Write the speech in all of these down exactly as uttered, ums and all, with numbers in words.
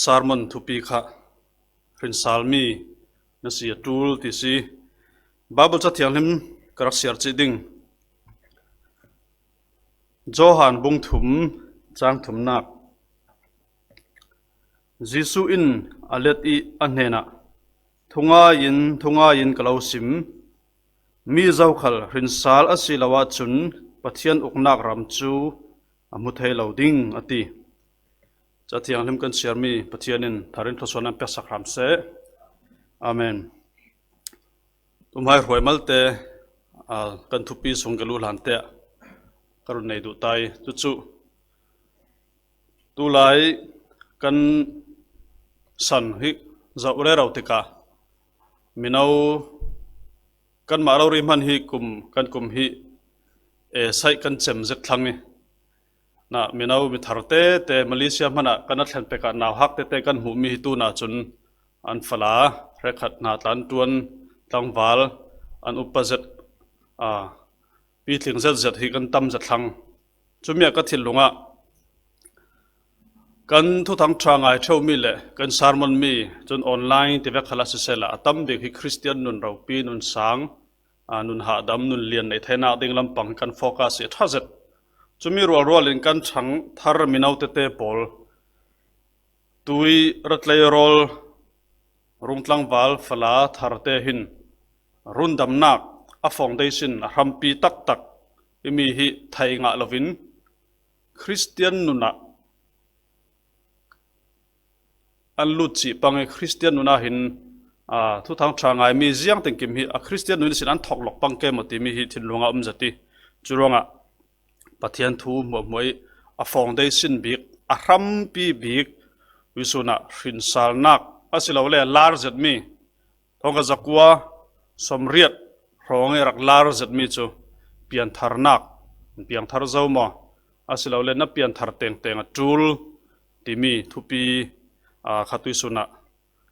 Sermon thupi kha, hrinsalmi na si a tul ti si. Bible ca thianghlim ka rak siar cih ding. Johan bung thum, cang thumnak. Jesuh in a let ih a hnenah, "Thungai in, thungai in ka lo sim, mi zokhal hrinsal a si lo ahcun Pathian uknak ram cu a hmu thei lo ding," a ti. Ca thianghlim kan siarmi Pathian in thar in thluasuah an peksak hram seh. Amen. Tumhai hruai malte, aa, kan thupi sung ka luh hlan te ah ka run nei duh tai. Cucu tulai kan san hi zoh rero tikah mino kanmah rori hman hi kum, kan kum hi, eh, saih kan cem zet thlang i, na, mino mithar tete Malaysia hmanah kan a thlen pekah nauhak tete kan hmuhmi hi tuna cun an fala, hrekkhat hna tlantuan tlangval an upa zet, aa, pitling zetzet hi kan tam zet thlang. Cumi ah ka thinlung ah kan thuthang ṭha ngai ṭheumi le kan sermon mi cun online ti vek khal ah sisehla a tam bik hi Khristian nun ropi, nun sang, aa, nun hahdam, nun lian nei theinak ding lampang kan focus i a ṭha zet. Cumi rualrual in kan ṭhangthar mino tete pawl, tui, ratlei rawl, rungtlangval, fala, tharte hin rundamnak a foundation, a hrampi taktak imi hi thei ngah loin Khristian nun ah an lut cih pang i Khristian nun ah hin, aa, thuthang ṭha ngaimi ziangtin kim hi a Khristian nun ihsin an thawk lawk pang ke maw timi hi thinlung ah um zet i, cu ruangah Pathian thu hmuahhmuah i a foundation bik, a hrampi bik, tuihsun ah hrinsalnak asilole lar zetmi, thawngkhat zakua sawmriat hrawng i rak lar zetmi cu piantharnak, piangthar zo maw, asilole na pianthar tengteng a ṭul timi thupi, aa, kha tuihsun ah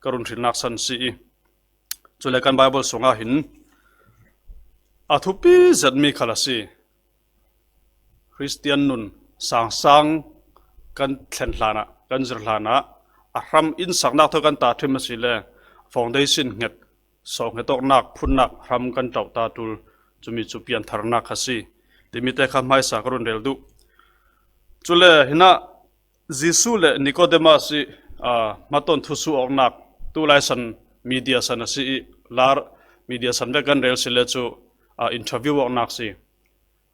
ka run hrilnak san si i, cule kan Bible sungah hin a thupi zetmi khal a si. Khristian nun sangsang kan thlen hlanah, kan zir hlanah, a hram innsaknak thawi kan ta ṭhim asile, foundation hnget, sawhngetawknak, phunnak hram kan ṭauh ta ṭul, cumi cu piantharnak kha si timi te kha hmaisa ka run rel duh. Cule hinah Jesuh le Nicodemus i, aa, hmatawn thusuh awknak, tulai san media san a si i, lar media san vek kan rel sile cu, aa, interview awknak si.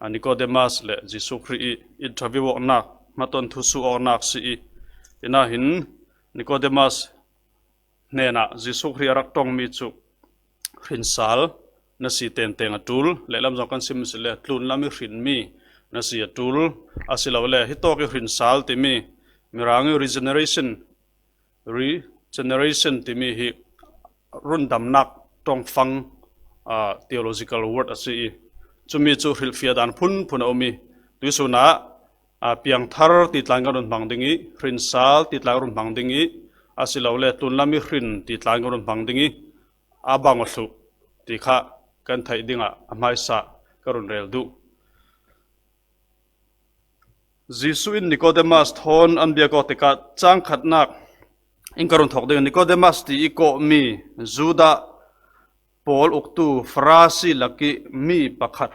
Aa, Nicodemus le Jesuh Khrih i interview awknak, hmatawn thusuh awknak si i, hinah hin Nicodemus hnenah Jesuh Khrih a rak ṭongmi cu hrinsal na si tengteng a ṭul, lehlam zong kan sim sile tlunlam i hrinmi na si a ṭul, asilole hitawk i hrinsal timi, Mirang i regeneration, regeneration timi hi rundamnak ṭongfang, aa, theological word a si i, cumi cu hrilhfiah dan phunphun a um i, tuihsun ah, aa, piangthar ti tla in kan run hmang ding i, hrinsal ti tla in run hmang ding i, asilole tlunlam i hrin ti tla in kan run hmang ding i, a bang aw thluh ti kha kan theih dingah a hmaisa ka run rel duh. Jesuh in Nicodemus thawn an biak awk tikah cang khatnak in ka run thawk ding. Nicodemus ti i kawhmi Judah pawl uktu Farasi lak i mi pakhat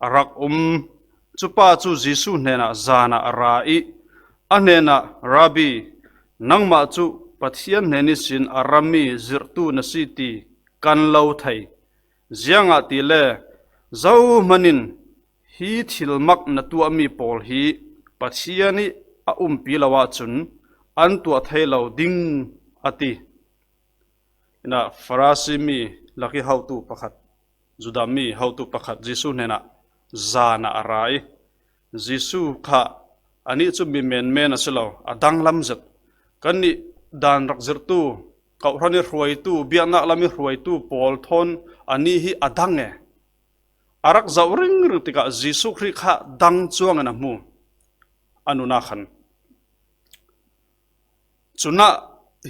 a rak um. Cupa cu Jesuh hnenah zan ah a ra i a hnenah, "Rabbi, nangmah cu Pathian hnen ihsin a rammi zirhtu na si ti kan lo thei. Ziangahtile zohman in hi thilmak na tuahmi pawl hi Pathian i a umpi lo ahcun an tuah thei lo ding," a ti. Hinah Farasi mi lak i hotu pakhat, Judah mi hotu pakhat Jesuh hnenah zan ah a ra i, Jesuh kha anih cu mi menmen a si lo, a danglam zet. Kannih dan rak zirhtu, kawhhran i hruaitu, biaknak lam i hruaitu pawl thawn anih hi a dang e. A rak zoh ringring tikah Jesuh Khrih kha dang cuang in a hmu, a nun ah khan. Cunah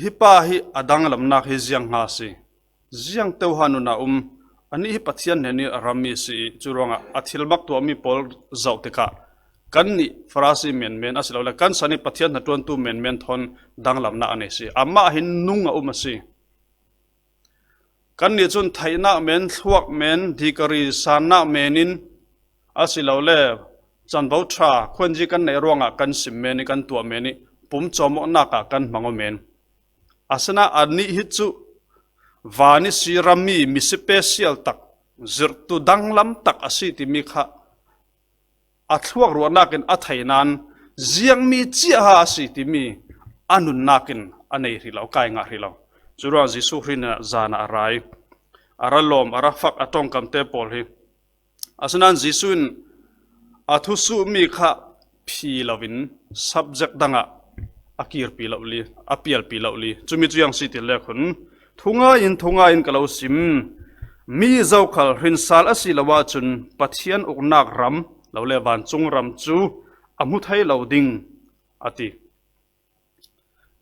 hi pa hi a danglamnak hi ziang hnga si? Ziang teuhan nun ah um, anih hi Pathian hnen i a rammi si i, cu ruangah a thilmak tuahmi pawl zoh tikah Kannih Farasi menmen a si lo le, kan san hi Pathian hnaṭuantu menmen thawn danglamna a nei si. Amah hin nung a um a si. Kannih cun theihnak men, thluak men, dikari sannak men in a si lo le, canvo ṭha khuanzi kan neih ruangah kan sim men i kan tuah men i pum cawmawhnak ah kan hmang aw men. Asinain anih hi cu van i si rammi mi special tak, zirhtu danglam tak a si timi kha a thluak ruahnak in a thei nain ziangmi ciah ha a si timi a nunnak in a nei hrih lo, kai ngah hrih lo. Curuangah Jesuh Khrih in zan ah a ra i a ra lawm, a ra fak a ṭongkamte pawl hi. Asinain Jesuh in a thusuhmi kha phi loin subject dangah a kirpi lo li, a pialpi lo li. Cumi cu ziang si ti le khun, thungai in, thungai in ka lo sim. Mi zokhal hrinsal a si lo ahcun Pathian uknak ram, lo le vancung ram cu a hmu thei lo ding, a ti.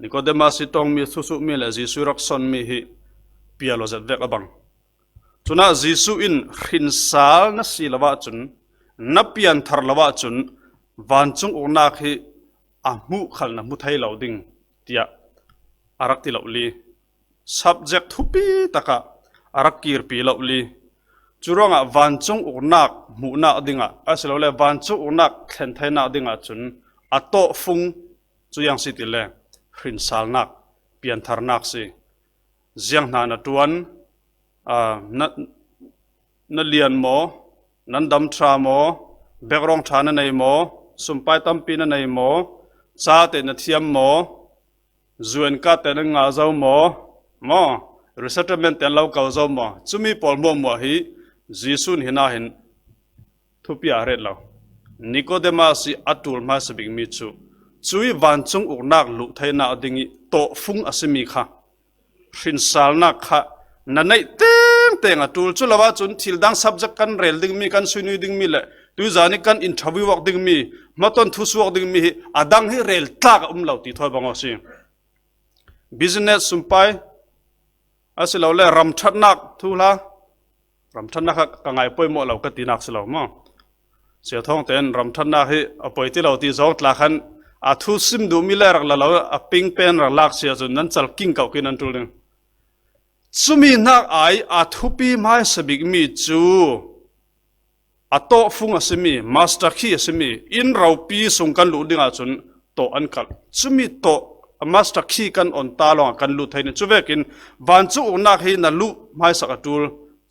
Nikodemas i ṭongmi, thusuhmi le Jesuh rak sonmi hi pial aw zet vek a bang. Cunah Jesuh in hrinsal na si lo ahcun, na pianthar lo ahcun, vancung uknak hi a hmuh khal na hmu thei lo ding, tiah a rak ti lo li. Subject thupi takah a rak kirpi lo li. Curuangah vancung uknak hmuhnak dingah, a si lo le vancung uknak thlen theinak dingah cun a tawhfung cu ziang si ti le hrinsalnak, piantharnak si. Ziang hna na ṭuan, aa, na, na lian maw, nan dam ṭha maw, background ṭha na nei maw, sumpai tampi na nei maw, ca te na thiam maw, UN card te nan ngah zo maw, maw, resettlement te an lo ko zo maw, cumi pawl hmuahhmuah hi Jesuh in hinah hin thupi a ret lo. Nikodemas i a ṭul hmaisa bikmi cu, cui vancung uknak luh theinak ding i tawhfung a simi kha, hrinsalnak kha na neih tengteng a ṭul. Cu lo ahcun thil dang subject kan rel dingmi, kan suinui dingmi le tuizan i kan interview awk dingmi, hmaton thusuak dingmi hi a dang hi rel tlak a um lo ti thawi bang aw si. Business sumpai, a si lo le ram ṭhatnak thuhla, ram ṭhatnak kha ka ngai pawimawh lo ka tinak si lo maw? Sia Thawng tein ram ṭhatnak hi a poi ti lo ti zong tla khan a thu sim duhmi le rak la lo, a ping pen rak lak si ahcun nan cal king kauh khin an ṭul ding. Cumi hnak ai a thupi hmaisa bikmi cu a tawhfung a simi, master key a simi, inn ropi sung kan luh ding ahcun tawh an kalh. Cumi tawh a master key kan on ta lawngah kan lut thei ning. Cuvekin vancung uknak hi na luh hmaisak a ṭul.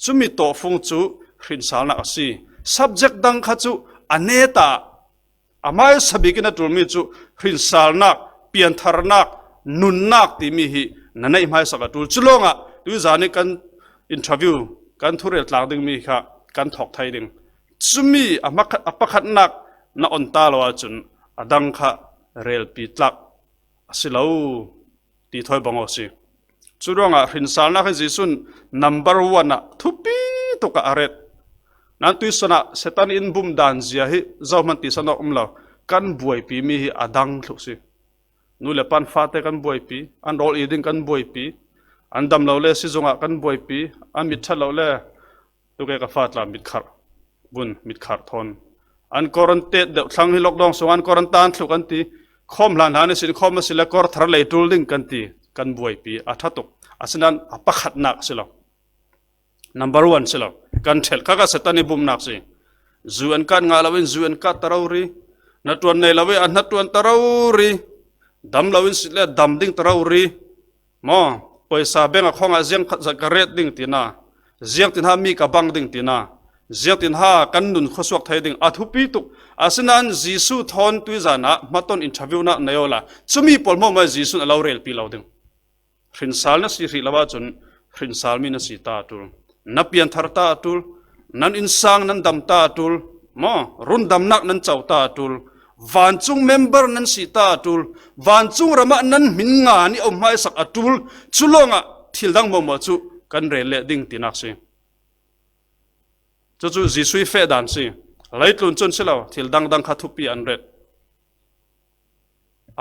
Cumi tawhfung cu hrinsalnak a si. Subject dang kha cu a neta, a hmaisa bik in a ṭulmi cu hrinsalnak, piantharnak, nunnak timi hi na neih hmaisak a ṭul. Cu lawngah tuizan i kan interview, kan thurel tlang dingmi kha kan thawk thei ding. Cumi a hmakhat, a pakhatnak na on ta lo ahcun a dang kha relpi tlak a si lo ti thawi bang aw si. Cu ruangah hrinsalnak hi Jesuh in number one ah thupi tuk ah a ret. Nan tuihsun ah Satan in bum dan zia hi zohman ti san awk um lo. Kan buaipi mi hi a dang thluh si. Nu le pan fate kan buaipi, an rawl i ding kan buaipi, an dam lo le sizung ah kan buaipi, an mit ṭhat lo le tuke ka fa tla mit kharh, vun mit kharh thawn. An quarantine deuh thlang hi lockdown sung an quarantine thluh kan ti. Khawm hlan hlan ihsin khawm a si le kawr thar lei ṭul ding kan ti, kan buaipi a ṭha tuk. Asinain a pakhatnak si lo. Number one si lo. Kan ṭhelh kha kha Satan i bumnak si. UN card ngah loin UN card ta rori. Hnaṭuan nei lo i a hnaṭuan ta rori. Dam loin si le dam ding ta rori. Maw, pawisa beng a khawngah ziang khat zat ka ret ding tina, ziang tin ha mi ka bang ding tina, ziang tin ha kan nun khuasuak thei ding a thupi tuk. Asinain Jesuh thawn tuizan ah hmaton interview nak nei awla cumi pawl hmuahhmuah Jesuh in a lo relpi lo ding. Hrinsal na si hrih lo ahcun hrinsalmi na si ta a ṭul. Na pianthar ta a ṭul, nan innsang nan dam ta a ṭul, maw, rundamnak nan co ta a ṭul, vancung member nan si ta a ṭul, vancung ram ah nan hmin ngan i um hmaisak a ṭul, cu lawngah thil dang hmuahhmuah cu kan rel leh ding tinak si. Cucu Jesuh i feh dan si. Leitlun cun si lo, thil dangdang kha thupi an ret.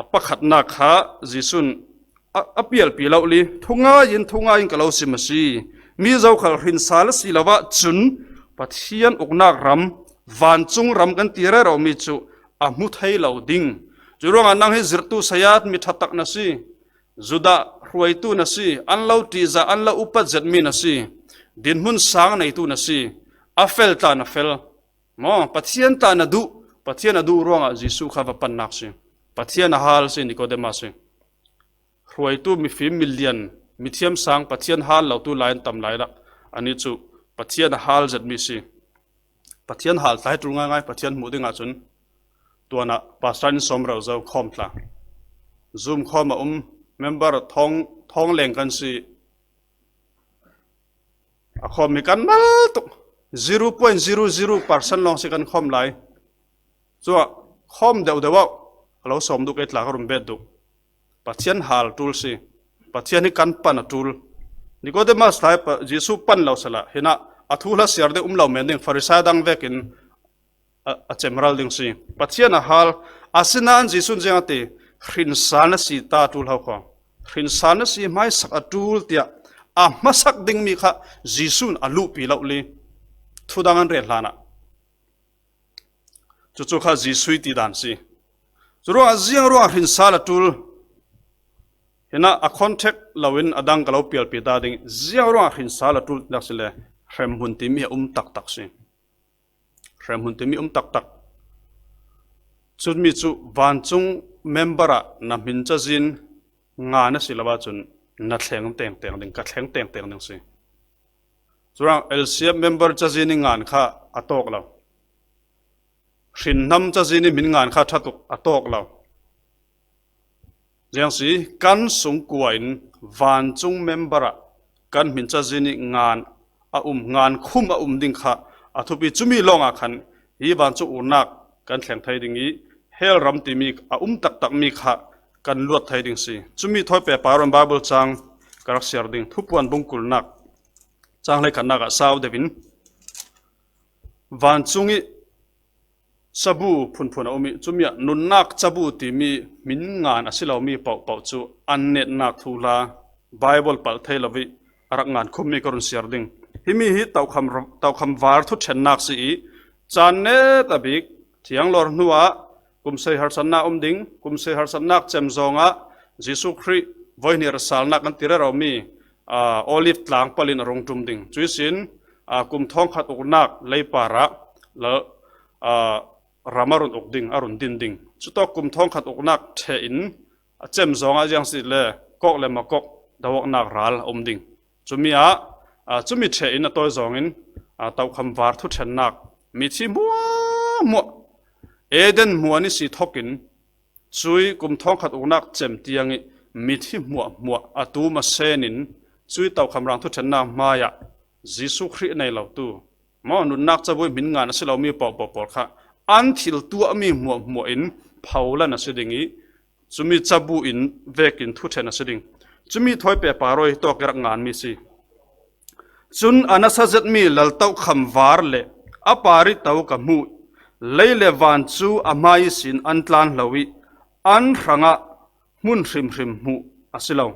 A pakhatnak kha Jesuh in a, a pialpi lo li, thungai in, thungai in ka lo sim a si. Mi zokhal hrinsal a si lo ahcun Pathian uknak ram, vancung ram kan ti rero mi cu a hmu thei lo ding. Curuangah nang hi zirhtu saya mi ṭha tak na si, Judah hruaitu na si, an lo ṭihzah, an lo upat zetmi na si, dinhmun sang neitu na si, a fel tla na fel. Maw, Pathian tla na duh, Pathian a duh ruangah Jesuh kha va pannak si. Pathian a hal si, Nicodemus si. Hruaitu mifim milian, mithiam sang, Pathian hal lotu lai an tam lai lak. Ani cu Pathian a hal zetmi si. Pathian hal tlai ṭul ngaingai, Pathian hmuh dingah cun tuanah pastor in sawm rau zo khawm tla. Zoom khawm a um, member thawng, thawng leng kan si. A khawmmi kan mal tuk. Zero point zero zero percent lawng si kan khawm lai. Cuah khawm deuh deuh ah a lo sawm duh, kei tla ka run bet duh. Pathian hal ṭul si. Pathian hi kan pan a ṭul. Nicodemus tlai pa, Jesuh pan lo sala, hinah a thu hla siar deuh um lo men ding, Farisai dang vekin a, a cemral ding si. Pathian a hal, asinain Jesuh in ziang a ti, hrinsal na si ta ṭul ho kho. Hrinsal na si hmaisak a ṭul tiah a hmasak dingmi kha Jesuh in a luhpi lo li. Thudang an rel hlanah. Cucu kha Jesuh ti dan si. Curuangah ziang ruangah hrinsal a ṭul. Hinah a contact loin a dang ka lo pialpi ta ding. Ziang ruangah hrinsal a ṭul tinak si le hremhmun timi a um taktak si. Hremhmun timi um taktak. Cumi cu vancung member ah na hmin cazin ngan a si lo ahcun na thleng tengteng ding, ka thleng tengteng ding si. Curuang L C F member cazin i ngan kha a tawk lo. Hrinhnam cazin i hmin ngan kha ṭha tuk a tawk lo. Ziang si, kan sungkua in vancung member ah kan hmin cazin i ngan a um, ngan khum a um ding kha a thupi. Cumi lawngah khan hi vancung uknak kan thleng thei ding i, hell ram timi a um taktakmi kha kan luat thei ding si. Cumi thawi pehpar in Bible cang ka rak siar ding. Thupuan bungkulnak cang hleikhatnak ah sau deuh in vancung i cabu phunphun a um i, cumi ah nunnak cabu timi hmin ngan a si lomi pohpoh cu an netnak thuhla Bible palh thei lo i a rak ngan khummi ka run siar ding. Himi hi tokham, tokham var thuṭhennak si i, caan net a bik thianglawr hnuah kum sei harsatnak um ding, kum sei harsatnak cem zawngah Jesuh Khrih voihnih ratsalnak kan ti reromi, aa, Olive tlang palin a rung ṭum ding. Cuihsin, aa, kum thawngkhat uknak leipar ah lo, aa, ram a run uk ding, a run din ding. Cutawk kum thawngkhat uknak ṭheh in a cem zawngah ziang si le kok le makok doawknak ral a um ding. Cumi ah, aa, cumi ṭheh in a tawi zawngin, aa, tokham var thuṭhennak, mithi hmuahhmuah, Eden hmuan i si thokin, cui kum thawngkhat uknak cem tiang i mithi hmuahhmuah a tum a senin, cui tokham rang thuṭhennak hmaiah Jesuh Khrih nei lotu, maw, nunnak cabu i hmin ngan a si lomi pohpoh pawl kha an thil tuahmi hmuahhmuah in pholan a si ding i, cumi cabu in vekin thuṭhen a si ding. Cumi thawi pehpar aw hi tawk i rak nganmi si. Cun a nasa zetmi laltokham var le a par i to ka hmuh. Lei le van cu a hmai ihsin an tlan hlo i an hrangah hmun hrimhrim hmuh a si lo.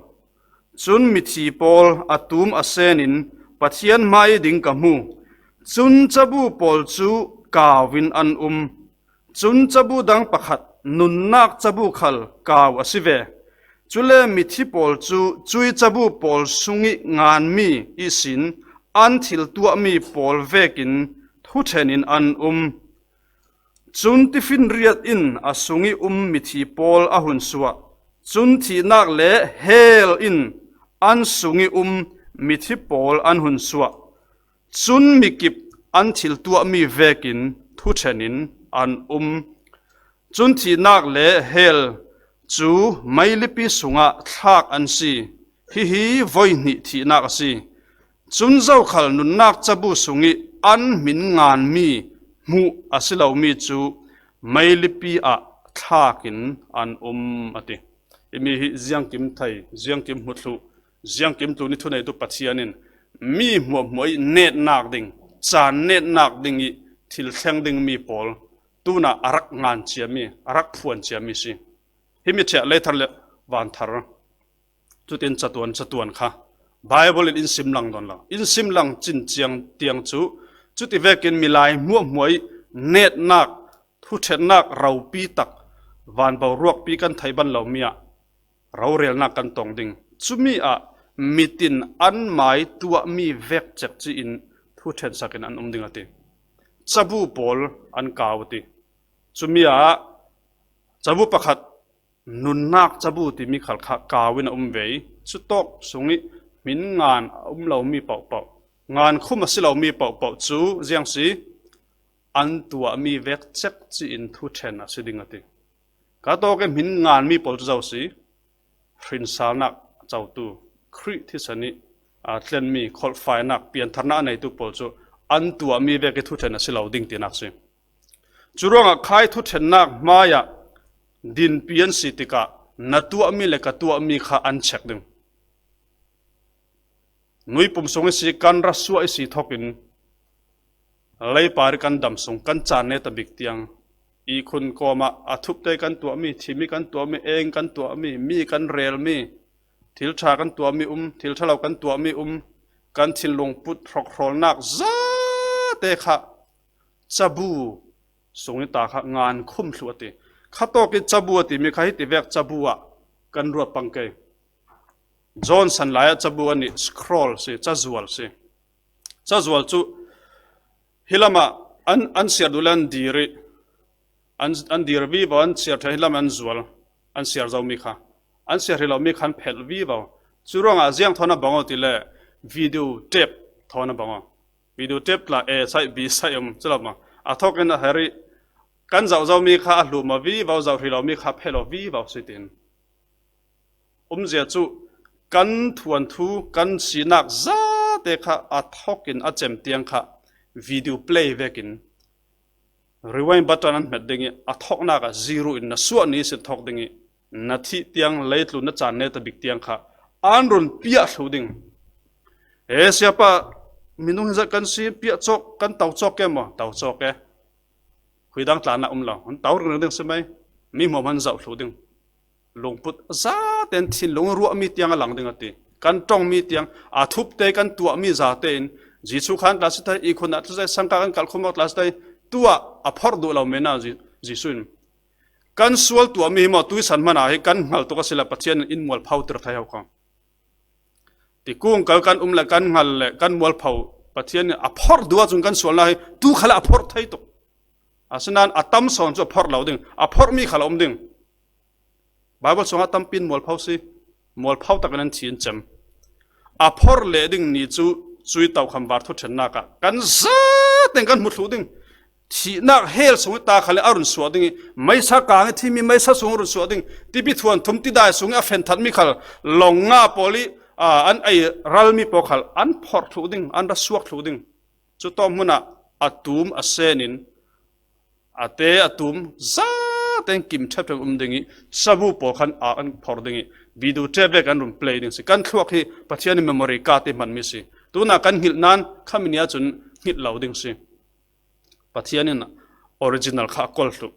Cun mithi pawl a tum a senin Pathian hmai i ding ka hmu. Cun cabu pawl cu kau in an um. Cun cabu dang pakhat nunnak cabu khal kau a si ve. Cule mithi pawl cu cui cabu pawl sung i nganmi ihsin an thil tuahmi pawl vekin thuṭhen in an um. Cun tifinriat in a sung i um mithi pawl a hun suah. Cun thihnak le hell in an sung i um mithi pawl an hun suah. Cun mikip an thil tuahmi vekin thuṭhen in an um. Cun thihnak le hell cu meilipi sungah thlak an si. Hihi voihnih thihnak a si. Cun zokhal nunnak cabu sung i an hmin nganmi hmuh a si lomi cu meilipi ah thlak in an um, a ti. Himi hi ziangkim thei, ziangkim hmuthluh, ziangkim tlun i thuneitu Pathian in mi hmuahhmuah i netnak ding, caan netnak ding i thil thleng dingmi pawl tunah a rak ngan ciami, a rak phuan ciami si. Himi ṭheh leithar le vanthar, cutin catuan, catuan kha Bible in in sim lang dawn lo. In sim lang cin ciang tiang cu, cuti vekin milai hmuahhmuah i netnak thuṭhennak ropi tak, van boruakpi kan theih ban lo mi ah rorelnak kan tong ding. Cumi ah mitin an mai tuahmi vek cek ci-in thuṭhensak in an um ding a ti. Cabu pawl an kau a ti. Cumi ah cabu pakhat, nunnak cabu timi khal kha kau in a um ve. Cutawk sung ih hmin ngan a um lomi pohpoh, ngan khum a si lomi pohpoh cu ziang si, an tuahmi vek cek ci-in thuṭhen a si ding a ti. Ka tawk ih hmin nganmi pawl cu zo si, hrinsalnak cotu, Khrih thisen ih, aa, tlenmi kholhfainak, piantharnak a neitu pawl cu an tuahmi vek ih thuṭhen a si lo ding tinak si. Curuangah khai thuṭhennak hmaiah dinpi an si tikah na tuahmi le ka tuahmi kha an check ding. Nuipum sung ihsi kan rasuah ihsi thokin leipar ih kan dam sung kan caan neta bik tiang, ihkhun kawmah a thupte kan tuahmi, thimi kan tuahmi, eng kan tuahmi, mi kan relmi, thil ṭha kan tuahmi um, thil ṭha lo kan tuahmi um, kan thinlung put hrawkhrawlnak zate kha cabu sung ih ta kha ngan khum thluh a ti. Khatawk ih cabu a timi kha hiti vek cabu ah kan ruat pang ke. Johnson lai ah cabu a nih, scroll si, cazual si. Cazual cu hi lamah an, an siar duh le an dir ih, an, an dir vivo, an siar ṭheh hi lamah an zual, an siar zomi kha. An siar hrih lomi kha an phelh vivo. Curuangah ziang thawn a bang aw ti le video tape thawn a bang aw. Video tape tla A side, B side um, cu lo maw? A thawkin a herh ih kan zoh zomi kha a hlum aw vivo, zoh hrih lomi kha a phelh aw vivo si tiin. Umzia cu kan thuanthu, kan sinak zate kha a thokin a cem tiang kha video play vekin rewind button an hmet ding ih a thoknak ah zero in na suah ni sin thok ding ih na thih tiang, leitlun na caan neta bik tiang kha an run piah thluh ding. E siapa, minung hi zat kan si, piah cawk, kan to cawk ke maw? To cawk e. Khuidang tlanah um lo. An to ringring ding si mai. Mi hmuahhmuah an zoh thluh ding. Lungput zate in thinlung ruahmi tiang a lang ding a ti. Kan ṭongmi tiang, a thupte kan tuahmi zate in Jesuh khan tla si thei, ihkhun ah tla si thei, sangka kan kalh khum awk tla si thei, tuah a phorh duh lo mena Je-, Jesuh in. Kan sual tuahmi hi maw, tuisan hmanah hi kan hngal tuk a si le Pathian in in mualphotir thei ho kha. Tikung kal kan um le kan hngal le kan mualpho Pathian in a phorh duh ahcun kan sualnak hi tu khal ah a phorh thei tuk. Asinain a tam sawn cu a phorh lo ding, a phorhmi khal a um ding. Baibal sungah tampi in mualpho si, mualpho takin an thi an cem. A phorh leh ding ni cu cui tokham var thuṭhennak ah kan zaten kan hmu thluh ding. Thihnak hell sung ih ta khal ih a run suah ding ih, meisa kang ih thimi meisa sung a run suah ding. Tipi thuanthum tidai sung ih a fenthatmi khal, lawng nga pawl ih, aa, an ei ralmi pawl khal an phorh thluh ding, an ra suak thluh ding. Cutawk hmunah a tum a sen in, a te a tum zaten kim ṭhepṭhep um ding ih, sabu pawl khan a an phorh ding ih, video tape vek an run play ding si. Kan thluak hi Pathian in memory card ih hmanmi si. Tunah kan hngilh nain khami ni ahcun hngilh lo ding si. Pathian in original kha a kol thluh.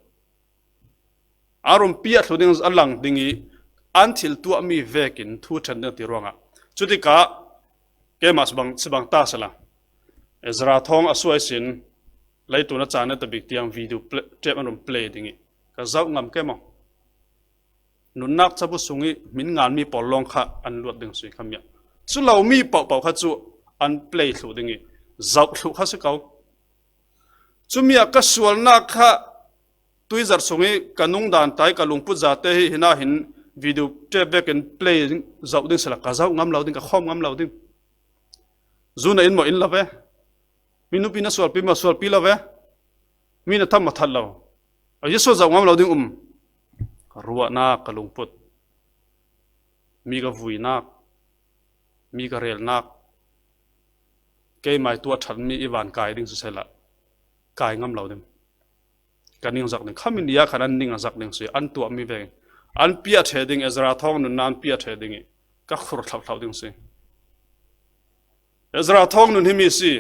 A run piah thluh ding a lang ding ih an thil tuahmi vekin thu ṭhen ding ti ruangah. Cutikah keimah sibang, sibang ta sala. Ezra thawng a suai sin leitlun a caan neta bik tiang video play, tape an run play ding ih ka zoh ngam ke maw? Nunnak cabu sung ih hmin nganmi pawl lawng kha an luat ding si khami ah. Cu lomi pohpoh kha cu an play thluh ding ih zoh thluh kha si ko. Cumi ah ka sualnak kha tuizarh sung ih ka nungdan tai ka lungput zate hi hinah hin video tape vekin play zoh ding si la ka zoh ngam lo ding, ka khawm ngam lo ding. Zu na in maw in lo ve? Mi nupi na sualpi maw sualpi lo ve? Mi na tham maw that lo? A Jesuh zoh ngam lo ding um. Ka ruahnak, ka lungput, mi ka vuinak, mi ka relnak, keimah ih tuah ṭhatmi ih van kai ding sisehla kai ngam lo ding. Ka ningzak ding. Khami ni ah khan an ning a zak ding si. An tuahmi vek an piah ṭheh ding, Ezra thawng nunnak an piah ṭheh ding ih ka khur thlauhthlauh ding si. Ezra thawng nun hi mi si.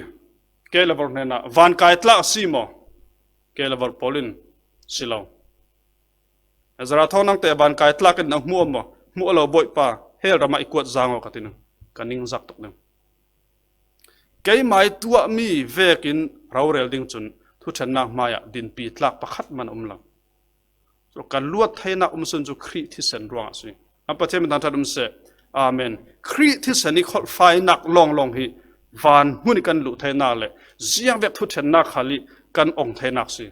Kei le vawr hnenah van kai tlak a si maw? Kei le vawr pawl in si lo. Ezra thawng nangteh van kai tlak in na hmuh maw? Hmuh lo, Bawipa, hell ram ah i kuat zang aw ka ti ning. Ka ningzak tuk ning. Keimah ih tuahmi vekin rorel ding cun thuṭhennak hmaiah dinpi tlak pakhat man a um lo. Kan luat theinak um sun cu Khrih thisen ruangah a si. A Pathian min thangṭhat um seh. Amen. Khrih thisen i kholhfainak lawnglawng hi van hmun i kan luh theinak le ziangvek thuṭhennak khal i kan ong theinak si.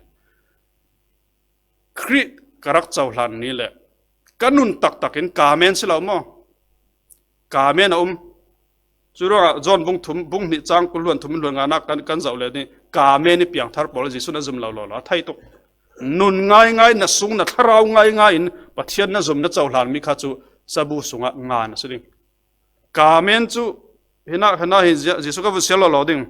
Khrih ka rak cohlan ni le ka nun taktak in ka men si lo maw? Ka men a um. Curuangah John bung thum, bung hnih cang kul hluan thum in hluan nganak kan, kan zoh le nih, ka men i piangthar pawl Jesuh na zum lo lo, lo a thei tuk. Nun ngaingai, na sung na thlarau ngaingai in Pathian na zum na cohlan mi kha cu cabu sungah ngan a si ding. Ka men cu hinah, hinah hi Jesuh ka vun sial lo lo ding.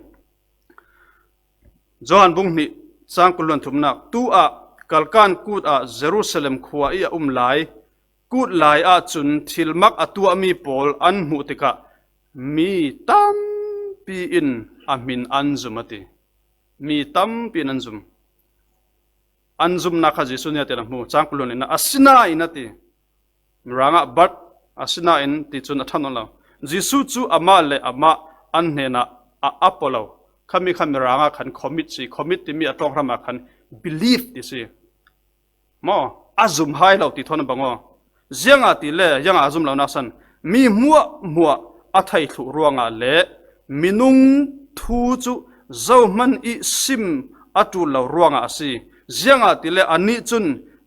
Johan bung hnih cang kul hluan thumnak, tu ah Kalkan kut ah Jerusalem khua i a um lai, kut lai ah cun thilmak a tuahmi pawl an hmuh tikah mi tampi in a hmin an zum a ti. Mi tampi in an zum. An zumnak kha Jesuh nih a ti a hmu, cang kul hluan in a, asinain a ti. Mirang ah but asinain ti cun a ṭha nawn lo. Jesuh cu amah le amah an hnenah a, a pua lo. Khami kha Mirang ah khan commit si, commit timi a ṭawng hram ah khan believe ti si. Maw, a zum hai lo ti thawn a bang aw. Ziangahtile, ziangah a zum lo nak san, mi hmuahhmuah a thei thluh ruangah le minung thu cu zohman i sim a ṭul lo ruangah a si. Ziangahtile anih cun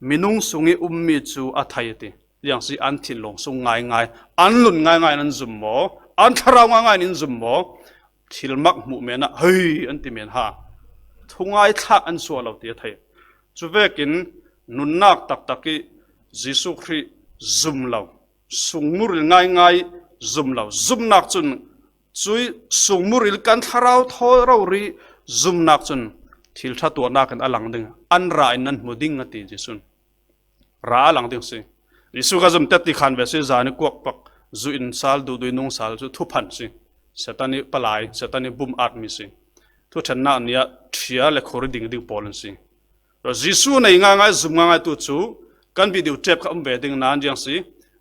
minung sung i ummi cu a thei a ti. Ziang si an thinlung sung ngaingai, an nun ngaingai in an zum maw, an thlarau ngaingai in an zum maw, thilmak hmuh men ah hei an ti men ha. Thungai thlak an suah lo ti a thei. Cuvekin nunnak taktak i Jesuh Khrih zum lo, sungmuril ngaingai zum lo, zumnak cun cui sungmuril kan thlarau thaw rori zumnak cun thil ṭha tuahnak in a lang ding, an ra in nan hmu ding a ti Jesuh in. Ra a lang ding si. Jesuh ka zum tet ti khan ve si, zan i kuak pak, zu in sal, duhdui nung sal cu thuphan si. Satan i palai, Satan i bum army si. Thuṭhennak ni ah ṭhia le khur i ding ding pawl an si. Jesuh nei ngaingai, zum ngaingai tu cu kan video tape kha um ve ding nan ziang si.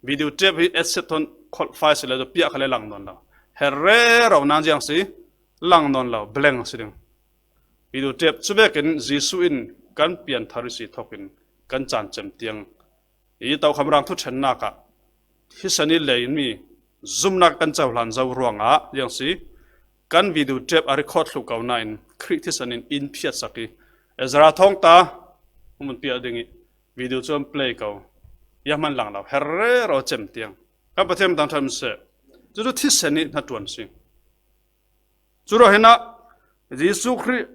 Video tape hi asset thawn kholhfai si le cu piah kha le lang nawn lo. Herh rero nan ziang si, lang nawn lo, blank si ding. Video tape cu vekin Jesuh in kan pianthar i si thokin kan caan cem tiang i tokham rang thuṭhennak ah hi san i lei mi zumnak kan cohlan zo ruangah ziang si, kan video tape a record thluh ko nain Khrih thisen in in phiatsak i Ezra thawngta hmun piah ding i video cu an play ko. Ia hman lang lo, herh rero cem tiang. Kan Pathian min thangṭhat seh. Cucu thisen i hnaṭuan si. Curuah hinah Jesuh Khrih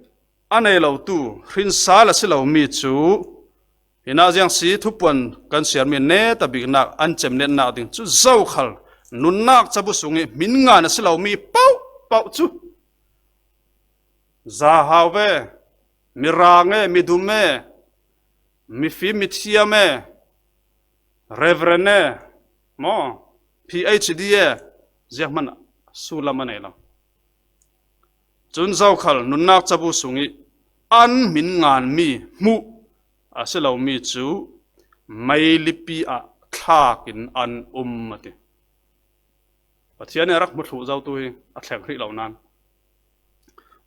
a nei lotu hrinsal a si lomi cu hinah ziang si, thupuan kan siarmi neta biknak an cemnetnak ding cu zokhal nunnak cabu sung i hmin ngan a si lomi paohpaoh cu zahau ve, mirang e, midum e, mifim mithiam e, Reverend e, maw, P H D e, zianghman sulam a nei lo. Cun zokhal nunnak cabu sung i an hmin nganmi hmuh a si lomi cu meilipi ah thlak in an um a ti. Pathian nih a rak hmu thluh zotu hi a thleng hrih lo nan.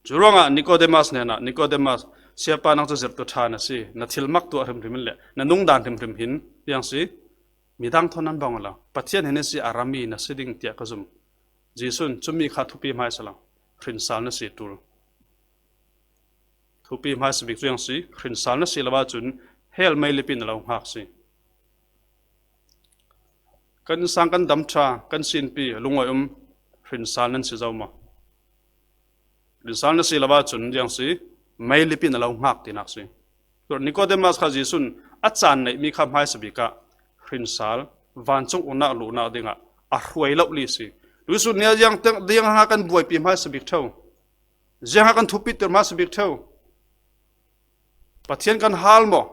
Curuangah Nicodemus hnenah, Nicodemus, Siapa, nang cu zirhtu ṭha na si, na thilmak tuah hrimhrim in le na nungdan hrimhrim hin, tiang si, midang thawn nan bang lo, Pathian hin a si a rami na si ding tiah ka zum. Jesuh in cumi kha thupi hmaisa lo, hrinsal na si ṭul. Thupi hmaisa bik cu ziang si, hrinsal na si lo ahcun hell meilipi na lo hngak si. Kan innsang kan dam ṭha, kan sinpi, lungawi um, hrinsal nan si zo maw? Hrinsal na si lo ahcun ziang si, meilipi na lo hngak tinak si. Nicodemus kha Jesuh in a caan neihmi kha hmaisa bik ah hrinsal, vancung uknak luhnak dingah a hruai lo li si. Jesuh nih ziang, ziang ha kan buaipi hmaisa bik ṭheu. Ziangha kan thupiter hmaisa bik ṭheu? Pathian kan hal maw?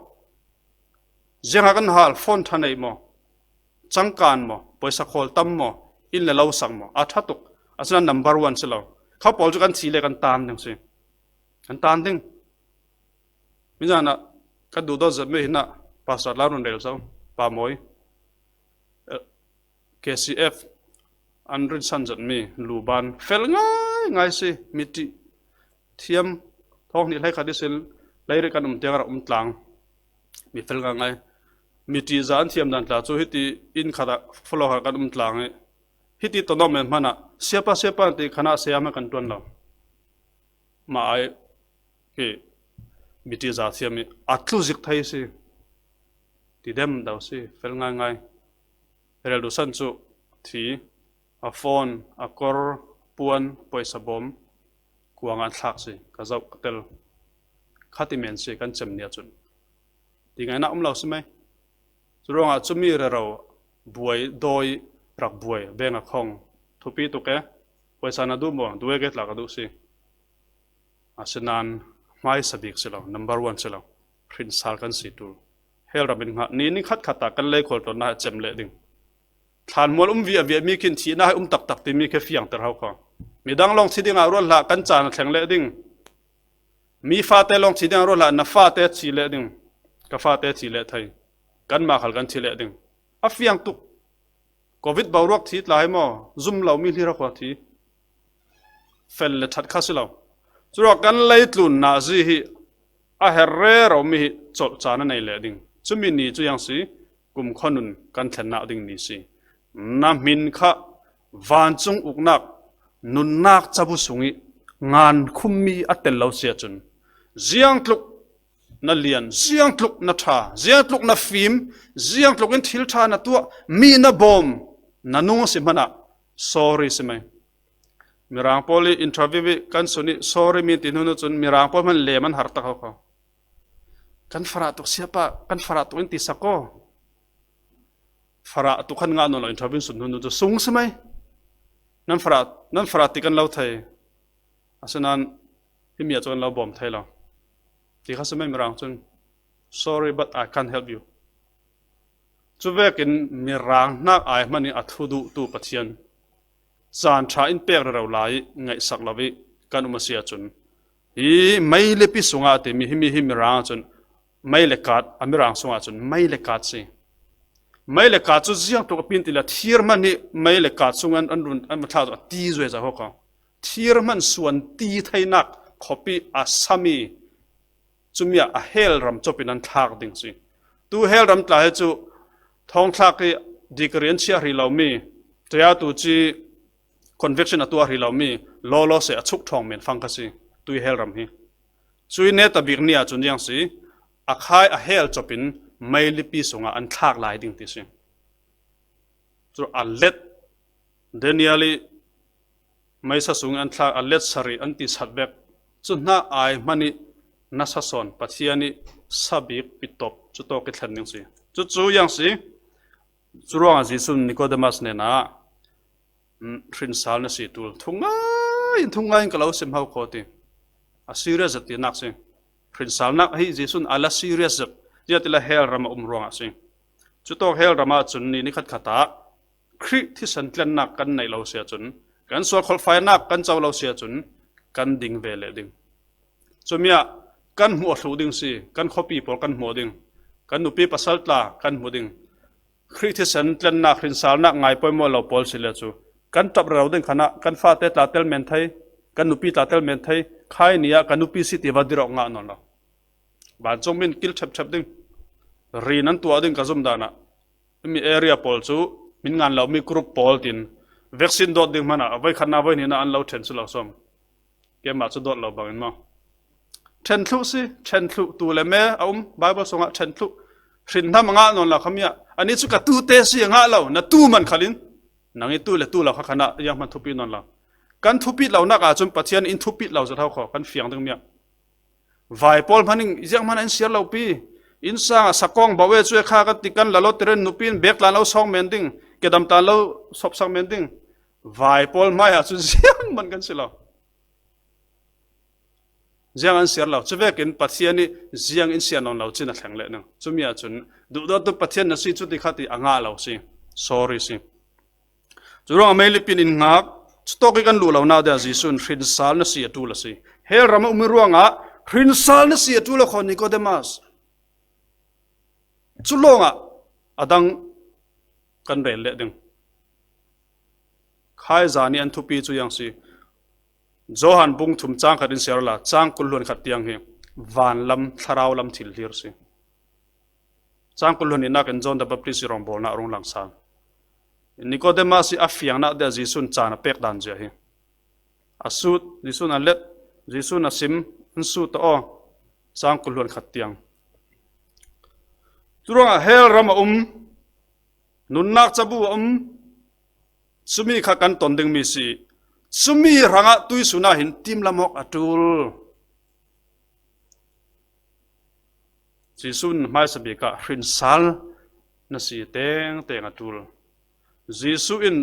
Ziangha kan hal, phone ṭha nei maw? Cangkan maw? Poisa khawl tam maw? Inn le lo sak maw? A ṭha tuk. Asinain number one si lo. Kha pawl cu kan thi le kan tan ding si. Kan tan ding. Mizan ah kan duhdawt zetmi hinah Pastor Lau run rel zo. Pa Mawi. K C F an rinsan zetmi luban fel ngaingai si, miṭih thiam thawng hnih hleikhat ihsin Leirik kan um tiang a rak um tlang. Mi fel ngaingai. Mi ṭihzah an thiam dan tla cu hiti inn khat ah follow khat kan um tlang i hiti tawh nawm men hmanah siapa, siapa an ti khanah saya hmanh kan ṭuan lo. Mah ai khi mi ṭihzah thiam i a tlu zik thei si. Ti dem dau si, fel ngaingai. Rel duhsan cu thi, a phone, a kor, puan, pawisa bawm, kuang ah an thlak si, ka zoh, ka tel. Kha ti men si, kan cem nih ahcun. Ti ngaihnak um lo si mai. Curuangah cumi rero buai, dawi rak buai, beng a khong, thupi tuk e, pawisa na duh maw, duh e, ke tla ka duh si. Asinain hmaisa bik si lo, number one si lo, hrinsal kan si ṭul. Hell ram in ngah, ni, ni khat khat ah kan lei khual ṭuannak he cem leh ding. Thlanmual um viaviah mi khin thihnak he um taktak timi khi fiangter hau kho. Midang lawng thi dingah ruat hlah, kan caan a thleng leh ding. Mi fate lawng thi dingah ruat hlah, na fate thi leh ding. Ka fate thi leh thei. Kanmah khal kan thi leh ding. A fiang tuk. Covid boruak thi tla hi maw, zum lomi hlira khua thi. Fel le ṭhat kha si lo. Curuak kan leitlun nazi hi a her rero mi hi colh caan a nei leh ding. Cumi ni cu yang si, kum khuanun kan thlennak ding ni si. Na hmin kha vancung uknak, nunnak cabu sung i ngan khummi a tel lo si ahcun, ziangtluk na lian, ziangtluk na ṭha, ziangtluk na fim, ziangtluk in thil ṭha na tuah, mi na bawm, na nung a si hmanah sorry si mai. Mirang pawl i interview i kan sun i sorry mi ti hnu cun Mirang pawl hman lem an har tak hau kho. Kan farah tuk siapa, kan farah tuk in ti sak aw. Farah tuk khan ngah nawn lo, interview sun hnu cu sung si mai. Nan farah, nan farah ti kan lo thei. Asinain himi ah cu kan lo bawm thei lo. Ti kha si mai Mirang cun, "Sorry, but I can't help you." Cuvekin Mirang hnak ai hmanh i a thu duhtu Pathian caan ṭha in pek rero lai i ngaihsak lo i kan um a si ahcun, hi mei le pi sungah timi himi hi Mirang ahcun mei le kat, a Mirang sungah cun mei le kat si. Mei le kat cu ziangtluk a pin ti le thir hmanh hi mei le kat sung an, an run, an va thlah cu a ti zuai zau kho. Thir hmanh suan ti theinak khuapi a sami cumi ah a hell ram cop in an thlak ding si. Tu hell ram tla hi cu thawngthlak i degree an chiah hrih lomi, ṭaya tu ci conviction a tuah hrih lomi, lawlaw se a chuk ṭhawng men fang kha si. Tu hell ram hi. Cui neta bik ni ahcun ziang si, a khai a hell cop in meilipi sungah an thlak lai ding ti si. Cu a let Daniel i meisa sung an thlak, a let sarih an ti sat vek. Cu hna ai hmanh i nasa sawn Pathian i sabik pitop cu tawk i thlen ding si. Cucu yang si, curuangah Jesuh in Nicodemus hnenah, "Mm, hrinsal na si ṭul. Thungai in, thungai in ka lo sim hau kho," ti. A serious zet tinak si. Hrinsalnak hi Jesuh in a la serious zet. Ziahtila hell ram a um ruangah si. Cutawk hell ram ahcun ni nikhat khat ah Khrih thisen tlennak kan neih lo si ahcun, kan sual kholhfainak kan co lo si ahcun, kan ding ve leh ding. Cumi ah kan hmuh a thluh ding si, kan khuapi pawl kan hmuh ding, kan nupi pasal tla kan hmuh ding. Khrih thisen tlennak, hrinsalnak ngai pawimawh lo pawl si le cu kan ṭap rero ding khan ah kan fate tla tel men thei, kan nupi tla tel men thei, khai ni ah kan nupi si ti va dirh awk ngah nawn lo. Vancung min kil ṭhepṭhep ding, rin an tuah ding ka zumh dan ah. Himi area pawl cu min ngan lomi group pawl tin vaccine dawt ding hmanah a voikhatnak voihnihnak an lo ṭhen cu lo sawm. Keimah cu dawt lo bangin maw? Ṭhen thluh si, ṭhen thluh, tu le me a um, Bible sungah ṭhen thluh. Hrin hnam a ngah nawn lo khami ah, ani cu ka tu te si a ngah lo, na tu man khalin, nang i tu le tu lo kha khan ah zianghman thupi nawn lo. Kan thupit lonak ahcun Pathian in thupit lo zet hau kho, kan fiang dingmi ah. Vai pawl hmanh in zianghman ah in siar lo pi. Innsang ah sakawng bauh e cu e kha kan ti, kan lalo tiren nupi in bek tlan lo sawng men ding, kedam tlan lo sopsak men ding. Vai pawl hmai ah cun zianghman kan si lo. Ziang an siar lo. Cuvekin Pathian nih ziang in siar nawn lo cin a thleng leh ning. Cumi ahcun duhdawtu Pathian na si cu ti kha ti a ngah lo si. Sorry si. Curuangah meilipi in in ngak, cutawk i kan luh lonak dingah Jesuh in hrinsal na si a ṭul a si. Hell ram a um i ruangah hrinsal na si a ṭul a kho Nicodemus. Cu lawngah a dang kan rel leh ding. Khaizan i an thupi cu yang si. Johan bung thum cang khat in siar la, cang kul hluan khat tiang hi. van lam, thlarau lam thil hlir si. Cang kul hluan nihnak in John the Baptist i rawngbawlna a rung langsal. Nicodemus i a fiangna dia Jesu'n caan a pek dan zia hi. A sut, Jesu'n a let, Jesu'n a sim, an sut ta aw, cang kul hluan khat tiang. Curuangah hell ram a um, nunnak cabu a um, cumi kha kan ton ding mi si. Cumi hrangah tuisun ah hin tim lam awk a tul. Jesu'n hmaisa bik ah hrinsal na si tengteng a tul. Jesuh in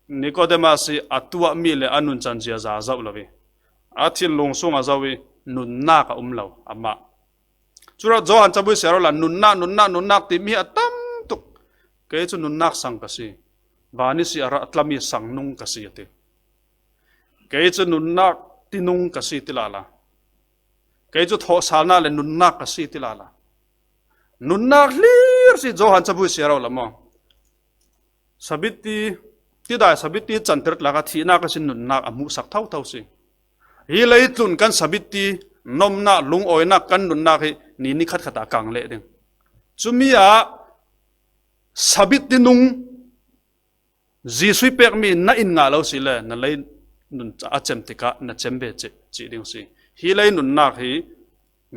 Nicodemus i a tuahmi le a nuncan zia za zoh lo i, a thinlung sung a zoh i, nunnak a um lo amah. Curuangah Johan cabu i siar awla nunnak, nunnak, nunnak timi a tam tuk. Kei cu nunnak sang ka si. Van i si a ra a tlami sang nung ka si a ti. Kei cu nunnak tinung ka si ti lala. Kei cu thawhsalnak le nunnak ka si ti lala. Nunnak hlir si Johan cabu i siar awla maw. Sabitti, tidai sabitti canter tlak ah thihnak a sin nunnak a hmuhsak thotho si. Hi leitlun kan sabitti, nomnak, lungawinak kan nunnak hi ni ni khatkhat ah kang leh ding. Cumi ah sabitti nung Jesuh i pekmi na in ngah lo si le na lei nun a cem tikah na cem ve cih, cih ding si. Hi lei nunnak hi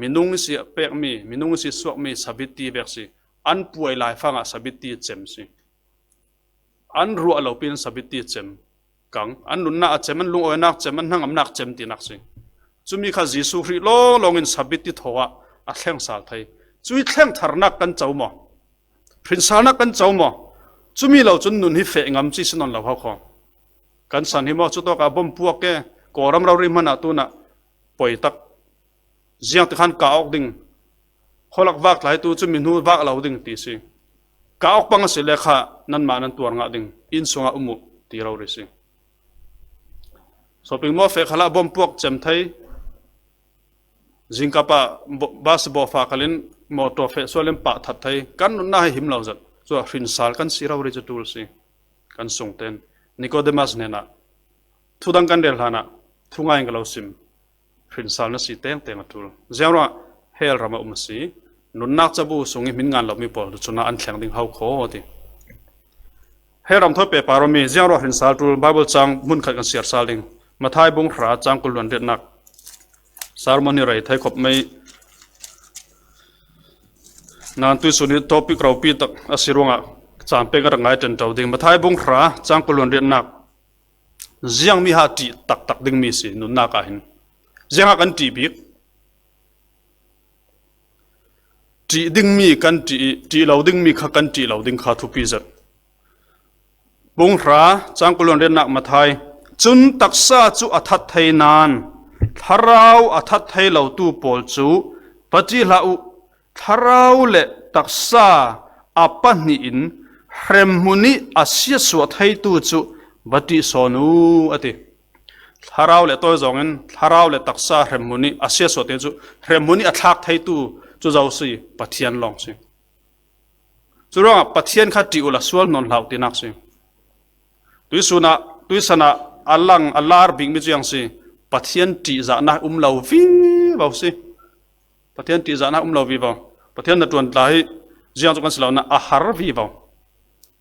minung i si a pekmi, minung i si suakmi sabitti vek si. An puai lai fangah sabitti cem si. An ruah lo pin sabitti cem kang. An nunnak a cem, an lungawinak cem, an hnangamnak cem tinak si. Cumi kha Jesuh Khrih lawnglawng in sabitti thaw ah a thleng sal thei. Cui thleng tharnak kan co maw? Hrinsalnak kan co maw? Cumi lo cun nun hi feh ngam ci si nawn lo hau kho. Kan san hi maw? Cutawk ah bom puak ke, Kawlram rori hmanah tunah poi tak. Ziang tikhan kah awk ding, khualak vak tlai tu cu mi hnu vak lo ding ti si. Kah awk pang a si le kha nanmah nan tuar ngah ding, inn sungah um uh ti rori si. Shopping mall feh khalah bom puak cem thei, zingkap ah bo-, bus bawh fa khalin motor feh sual in pah that thei, kan nunnak hi him lo zat. Cua hrinsal kan si rori cu tul si. Kan sungten Nicodemus hnenah thudang kan rel hlanah thungai in ka lo sim. Hrinsal na si tengteng a tul. Ziangruah hell ram a um a si. Nunnak cabu sung i hmin ngan lomi pawl tu cunah an thleng ding hau kho a ti. Hell ram thawi pehpar awmi ziangruah hrinsal tul Bible cang hmun khat kan siar sal ding. Matthai bung hra cang kul hluan riatnak. Sermon hi rei thei khop mai. Nan tuisun hi topic ropi tak a si ruangah caan pek a rak ngai ṭanṭo ding. Matthai bung hra cang kul hluan riatnak. Ziangmi ha ṭih taktak dingmi si nunnak ah hin. Ziangha kan ṭih bik. Ṭih dingmi kan ṭih i, ṭih lo dingmi kha kan ṭih lo ding kha thupi zet. Bung hra, cang kul hluan riatnak Matthai. Cun taksa cu a that thei nain, thlarau a that thei lotu pawl cu va ṭih hlah uh. Thlarau le taksa a pahnih in hremhmun i a siatsuah theitu cu va ṭih sawn uh, a ti. Thlarau le tawi zawngin thlarau le taksa hremhmun i a siatsuah te cu hremhmun i a thlak theitu cu zo si, Pathian lawng si. Curuangah Pathian kha ṭih uhla sual nawn hlah uh tinak si. Tuisun ah, tuisan ah a lang, a lar bikmi cu ziang si. Pathian ṭihzahnak um lo vivo si. Pathian ṭihzahnak um lo vivo. Pathian hnaṭuan tla hi ziang cu kan si lo na a har vivo.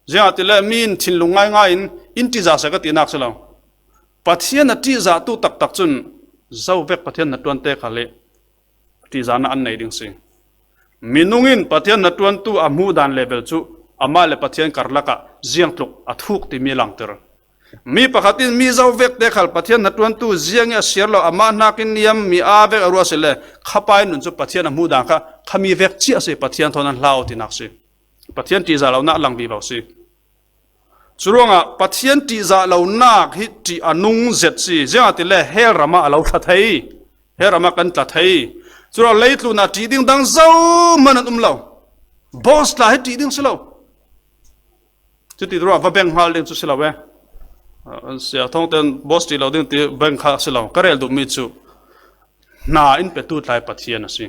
Ziangahtile mi in thinlung ngaingai in in ṭihzah seh ka tinak si lo. Pathian a ṭihzahtu taktak cun zo vek Pathian hnaṭuan te khal i ṭihzahnak an nei ding si. Minung in Pathian hnaṭuantu a hmuh dan level cu amah le Pathian karlak ah ziangtluk a thuk timi a langter. Mi pakhat in mi zo vek te khal Pathian hnaṭuantu ziang i a siar lo, amah hnakin niam mi aa vek a ruah si le, khapai nun cu Pathian a hmuh dan kha khami vek cia si, Pathian thawn an hlau tinak si. Pathian ṭihzah lonak a lang vivo si. Curuangah Pathian ṭihzah lonak hi ṭih a nung zet si. Ziangahtile hell ram ah a lo thla thei. Hell ram ah kan tla thei. Curuangah leitlun ah ṭih ding dang zohman an um lo. Boss tla hi ṭih ding si lo. Cuti ruah va beng hngal ding cu si lo e. Sia thawngte in boss ṭih lo ding ti beng kha si lo. Ka rel duhmi cu hna in petu tlai Pathian a si.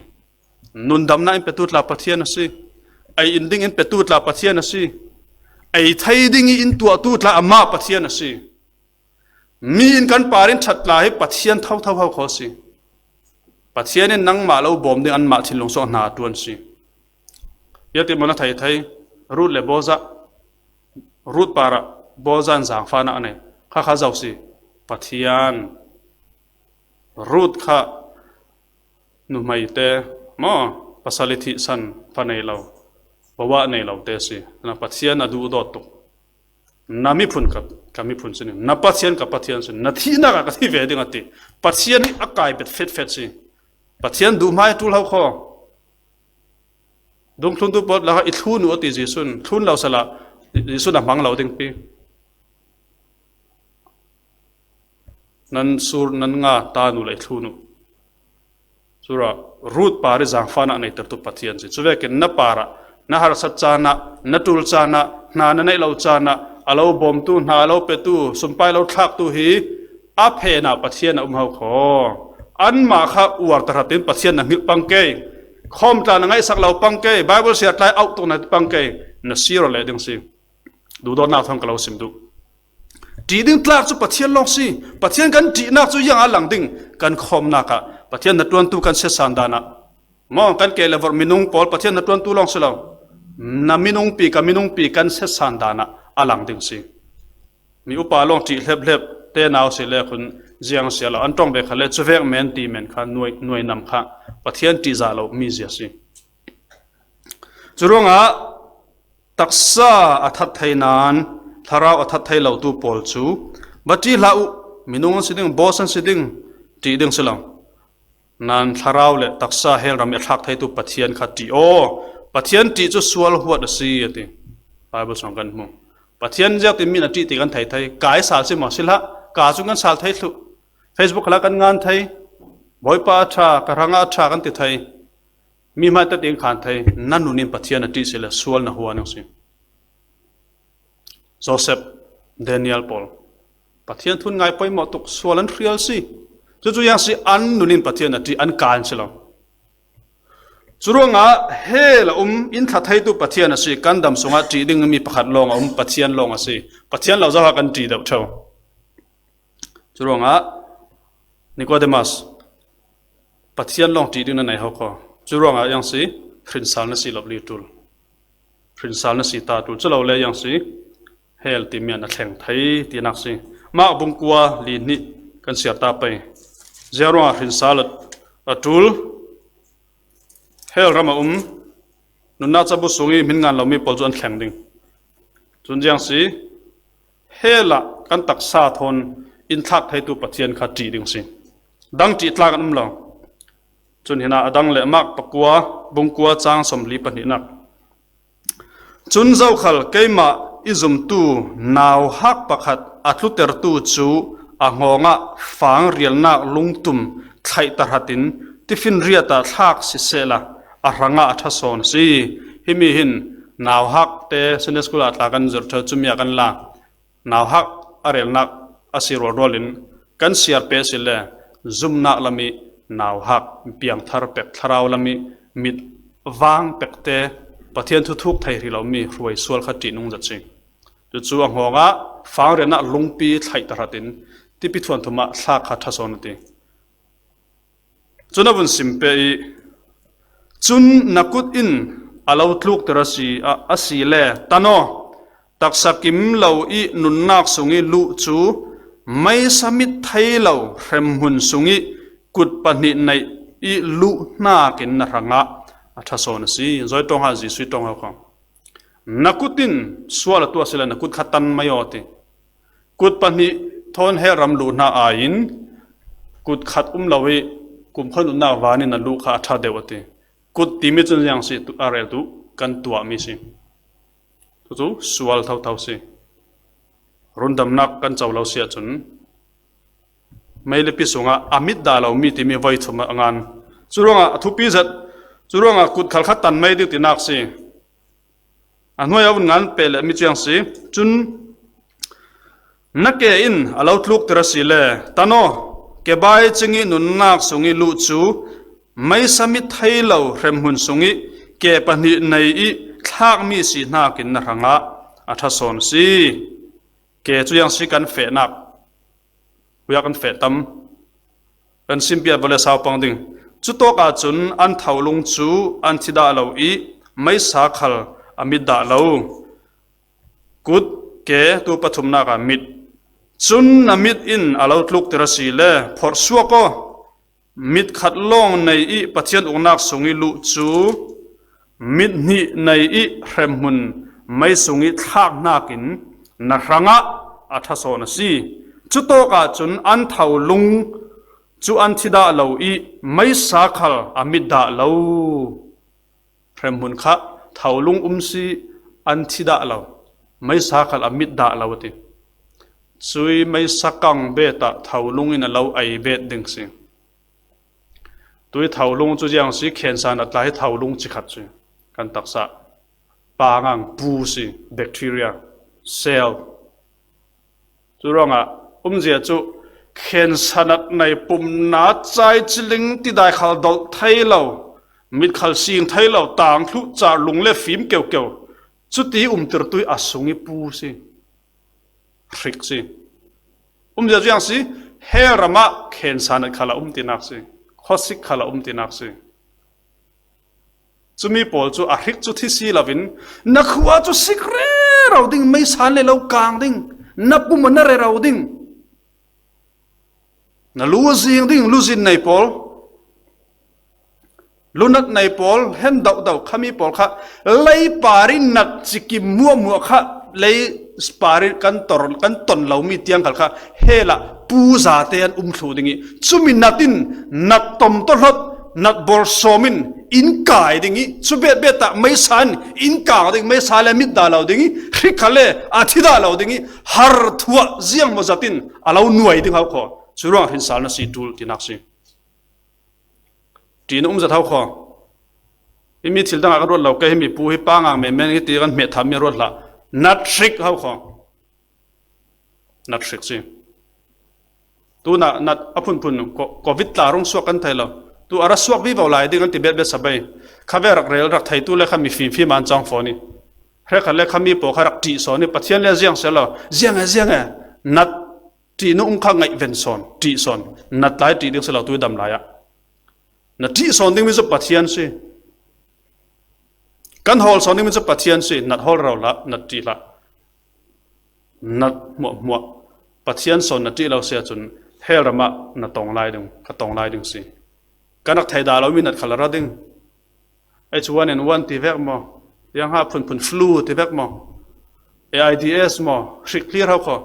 Nundamnak in petu tla Pathian a si. Ei in ding in petu tla Pathian a si. Ei thei ding i in tuahtu tla amah Pathian a si. Mi in kan par in ṭhat tla hi Pathian thotho ho kho a si. Pathian in nangmah lo bawm ding anmah thinlung sungah hna a ṭuan si. Ia ti maw na thei thei, Ruth le Boza, Ruth parah Boza in zaangfahnak a nei. Kha kha zo si. Pathian, Ruth kha nuhmeite maw, pasal i thihsan fa nei lo, bawa nei lo te si. Na Pathian a duhdawt tuk. Na miphun ka, ka miphun si ning, na Pathian ka Pathian si, na thihnak ah ka thi ve ding a ti. Pathian hi a kai bet fetfet si. Pathian duh hmai ṭul ho kho. Dungthluntu pawl lakah i thlun uh a ti Jesuh in, thlun lo sala Jesuh in a hmang lo ding pi. Nan sur nan nga ta nu le i thlun uh. Cura Ruth par i zaangfahnak neitertu Pathian si. Cuvekin na parah na harsat caan ah, na ṭul caan ah, hna na neih lo caan ah, a lo bawmtu, hna a lo petu, sumpai lo thlaktu hi a phenah Pathian a um ho kho. Anmah kha uar tahratin Pathian na hngilh pang kei. Khawm tla na ngaihsak lo pang kei. Bible siar tlai auh tuk na pang kei. Na sir aw leh ding si. Duhdawtnak thawng ka lo sim duh. Ṭih ding tlak cu Pathian lawng si. Pathian kan ṭihnak cu ziang a lang ding, kan khawmnak ah Pathian na ṭuantu kan siatsan dan ah. Maw kan ke le vorh minung pawl Pathian na ṭuantu lawng si lo. Na minungpi, ka minungpi kan siatsan dan ah a lang ding si. Mi upa lawng ṭih hlep hlep te nau si le khun ziang si a lo. An ṭong ve kha le cuvek men ti men kha nuai, nuai nam kha Pathian ṭih za lo mi zia si. Curuangah taksa a that thei nain thlarau a that thei lotu pawl cu va ṭih hlah uh, minung an si ding, boss an si ding, ṭih ding si lo. Nain thlarau le taksa hell ram i a thlak theitu Pathian kha ṭih aw. Pathian ṭih cu sual huat a si, a ti. Bible sung kan hmu. Pathian ziak tin mi na ṭih ti kan thei thei. Ka i sal si maw? Si hlah. Ka cu kan sal thei thluh. Facebook khalah kan ngan thei. Bawipa a ṭha, ka hrangah a ṭha kan ti thei. Mi hmai tete in khan thei, na nun in Pathian a ṭih si le sual na huan ang si. Joseph, Daniel pawl. Pathian thu an ngai poimawh tuk, sual an hrial si. Cucu yang si an nun in Pathian a ṭih, an kan si lo. Curuangah hell a um in thla theitu Pathian a si, kan dam sungah ṭih ding mi pakhat lawng a um, Pathian lawng a si. Pathian lo zohah kan ṭih deuh ṭheu. Curuangah Nicodemus, Pathian lawng ṭih ding na nei ho kho. Curuangah yang si, hrinsal na si lo li ṭul. Hrinsal na si ta ṭul. Cu lo le yang si, hell timi ah na thleng thei tinak si. Mark bung kua li hnih kan siar ta pei. Ziaruangah hrinsal a, a ṭul. Hell ram a um, nunnak cabu sung i hmin ngan lomi pawl cu an thleng ding. Cun ziang si, hell ah kan taksa thawn in thlak theitu Pathian kha ṭih ding si. Dang ṭih tlak an um lo. Cun hinah a dang le Mark pakua, bung kua cang sawmli pahnihnak. Cun zokhal keimah i zumtu nauhak pakhat a tlutertu cu a hngawngah fangrialnak lungtum thlaih tahratin tifinriat ah thlak sisehla a hrangah a ṭha sawn a si. Himi hin nauhak te Sunday school ah tla kan zirh ṭheu cumi ah kan la. Nauhak a relnak a si rualrual in kan siar peh si le zumnak lam i nauhak piangthar pek thlarau lam i mit vang pekte Pathian thuthuk thei hrih lomi hruai sual kha ṭihnung zat si. Cucu a hngawngah fangrialnak lungpi thlaih tahratin tipi thuanthum ah thlak kha ṭha sawn a ti. Cun a vun sim peh i, cun na kut in a lo tlukter a si, a, a si le, tan aw, taksa kim lo i nunnak sung i luh cu meisa mit thei lo hremhmun sung i kut pahnih neih i luh hnakin na hrangah a ṭha sawn a si. Zawi ṭawng ha Jesuh ṭawng ho kho. Na kut in sual a tuah si le na kut kha tan mai aw ti. Kut pahnih thawn hell ram luh hna aiin kut khat um lo i kumkhua nunnak van in na luh kha a ṭha deuh a ti. Kut timi cun ziang si tu, a rel tu kan tuahmi si. Cucu sual thotho si. Rundamnak kan co lo si ahcun meilipi sungah a mit dah lomi timi voi thum a ngan. Curuangah a thupi zet, curuangah kut khal kha tan mai ding tinak si. A hnuai a vun ngan peh le mi ciang si. Cun na ke in a lo tlukter a si le, tan aw, kebai cing i nunnak sung i luh cu meisa mit thei lo hremhmun sung i ke pahnih nei i thlakmi si hnakin na hrangah a ṭha sawn a si. Ke cu yang si kan fehnak. Huyak an feh tam. Kan simpiat vawlei sau pang ding. Cutawkah cun an tholung cu an thi dah lo i meisa khal a mit dah lo. Kut, ke, tu pathumnak ah mit. Cun na mit in a lo tluktir a si le phorh suak aw. Mit khat lawng nei i Pathian uknak sung i luh cu mit hnih nei i hremhmun mei sung i thlak hnakin na hrangah a ṭha sawn a si. Cutawkah cun an tholung cu an thi dah lo i meisa khal a mit dah lo. Hremhmun kha tholung um si, an thi dah lo, meisa khal a mit dah lo a ti. Cui meisa kang bet ah tholung in a lo ei bet ding si. Tui tholung cu ziang si, khensa nat lai hi tholung cikhat si. Kan taksa pangang pu si, bacteria, cell. Cu ruangah umzia cu khensa nat nei pumna cai ciling tidai khal dolh thei lo, mit khal sing thei lo, tang thluh car lung le fim keukeu, cuti umtir tui a sung i pu si, hrik si. Umzia ziang si, hell ram ah khensa nat khal a um tinak si, khawsik khal a um tinak si. Cumi pawl cu a hrik cu thi si loin, na khua cu sik rero ding, meisa le lo kang ding, na pum na rero ding, na lu zing ding, luzin nei pawl, lunat nei pawl, hen deuh deuh khami pawl kha, lei par in nat cikim muahmuah kha, lei par in kan tor, kan ton lomi tiang khal kha, hell ah pu zate an um thluh ding i, cumi nat in, nat tom tawh hlot, nat bor sawm in, in kai ding i, cu bet bet ah meisa in, in kang ding, meisa le mit dah lo ding i, hrik khal le a thi dah lo ding i, har thuah ziang maw zat in a lo nuai ding hau kho. Cu ruang hrinsal na si tul tinak si. Ṭih na um zat hau kho. Himi thil dangah kan ruat lo, kei himi pu hi pangang menmen hi ti kan hmeh thammi a ruat hlah. Nat hrik hau kho. Nat hrik si. Tunah nat a phunphun ko-, covid tla rung suak kan thei lo. Tu a ra suak vivo lai ding an ti bet bet sabei. Kha ve rak rel rak thei tu le kha mi fimfim an cang fo ni. Hrekhat le kha mi paw kha rak ṭih sawn i Pathian le ziang si lo. Ziang e, ziang e. Nat ṭih na um kha ngaih ven sawn, ṭih sawn. Nat lai ṭih ding si lo, tui dam lai ah. Na ṭih sawn dingmi cu Pathian si. Kan hawl sawn dingmi cu Pathian si. Nat hawl rero hlah, nat ṭih hlah. Nat hmuahhmuah. Pathian sawn na ṭih lo si ahcun hell ram ah na tong lai ding, ka tong lai ding si. Kan rak thei dah lomi nat khal a ra ding. H one N one ti vek maw? Ziang ha phunphun flu ti vek maw? AIDS maw? Hrik hlir hau kho.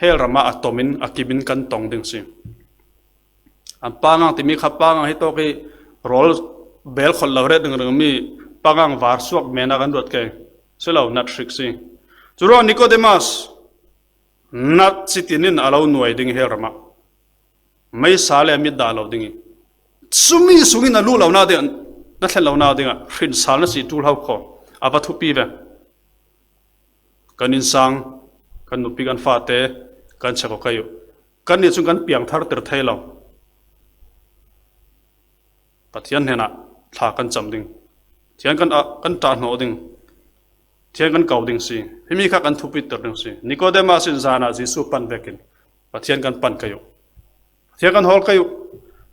Hell ram ah a tom in, a kim in kan tong ding si. An pangang timi kha pangang hi tawk i rawl bel khol lo ret ringring mi pangang var suak men a kan ruat kei. Si lo, nat hrik si. Curuang Nicodemus, nat citin in a lo nuai ding hell ram ah. Meisa le a mit dah lo ding i. Cumi sungin na luh lo na ding, na thlen lo na ding ah hrinsal na si tul hau kho. A va thupi ve. Kan innsang, kan nupi, kan fate, kan cheko kai uh. Kan nih cun kan piang thar ter thei lo. Pathian hnenah thla kan cam ding. Pathian kan, ah, kan ṭah hnawh ding. Pathian kan ko ding si. Himi kha kan thupi ter ding si. Nicodemus in zan ah Jesuh pan vekin Pathian kan pan kai uh. Pathian kan hawl kai uh.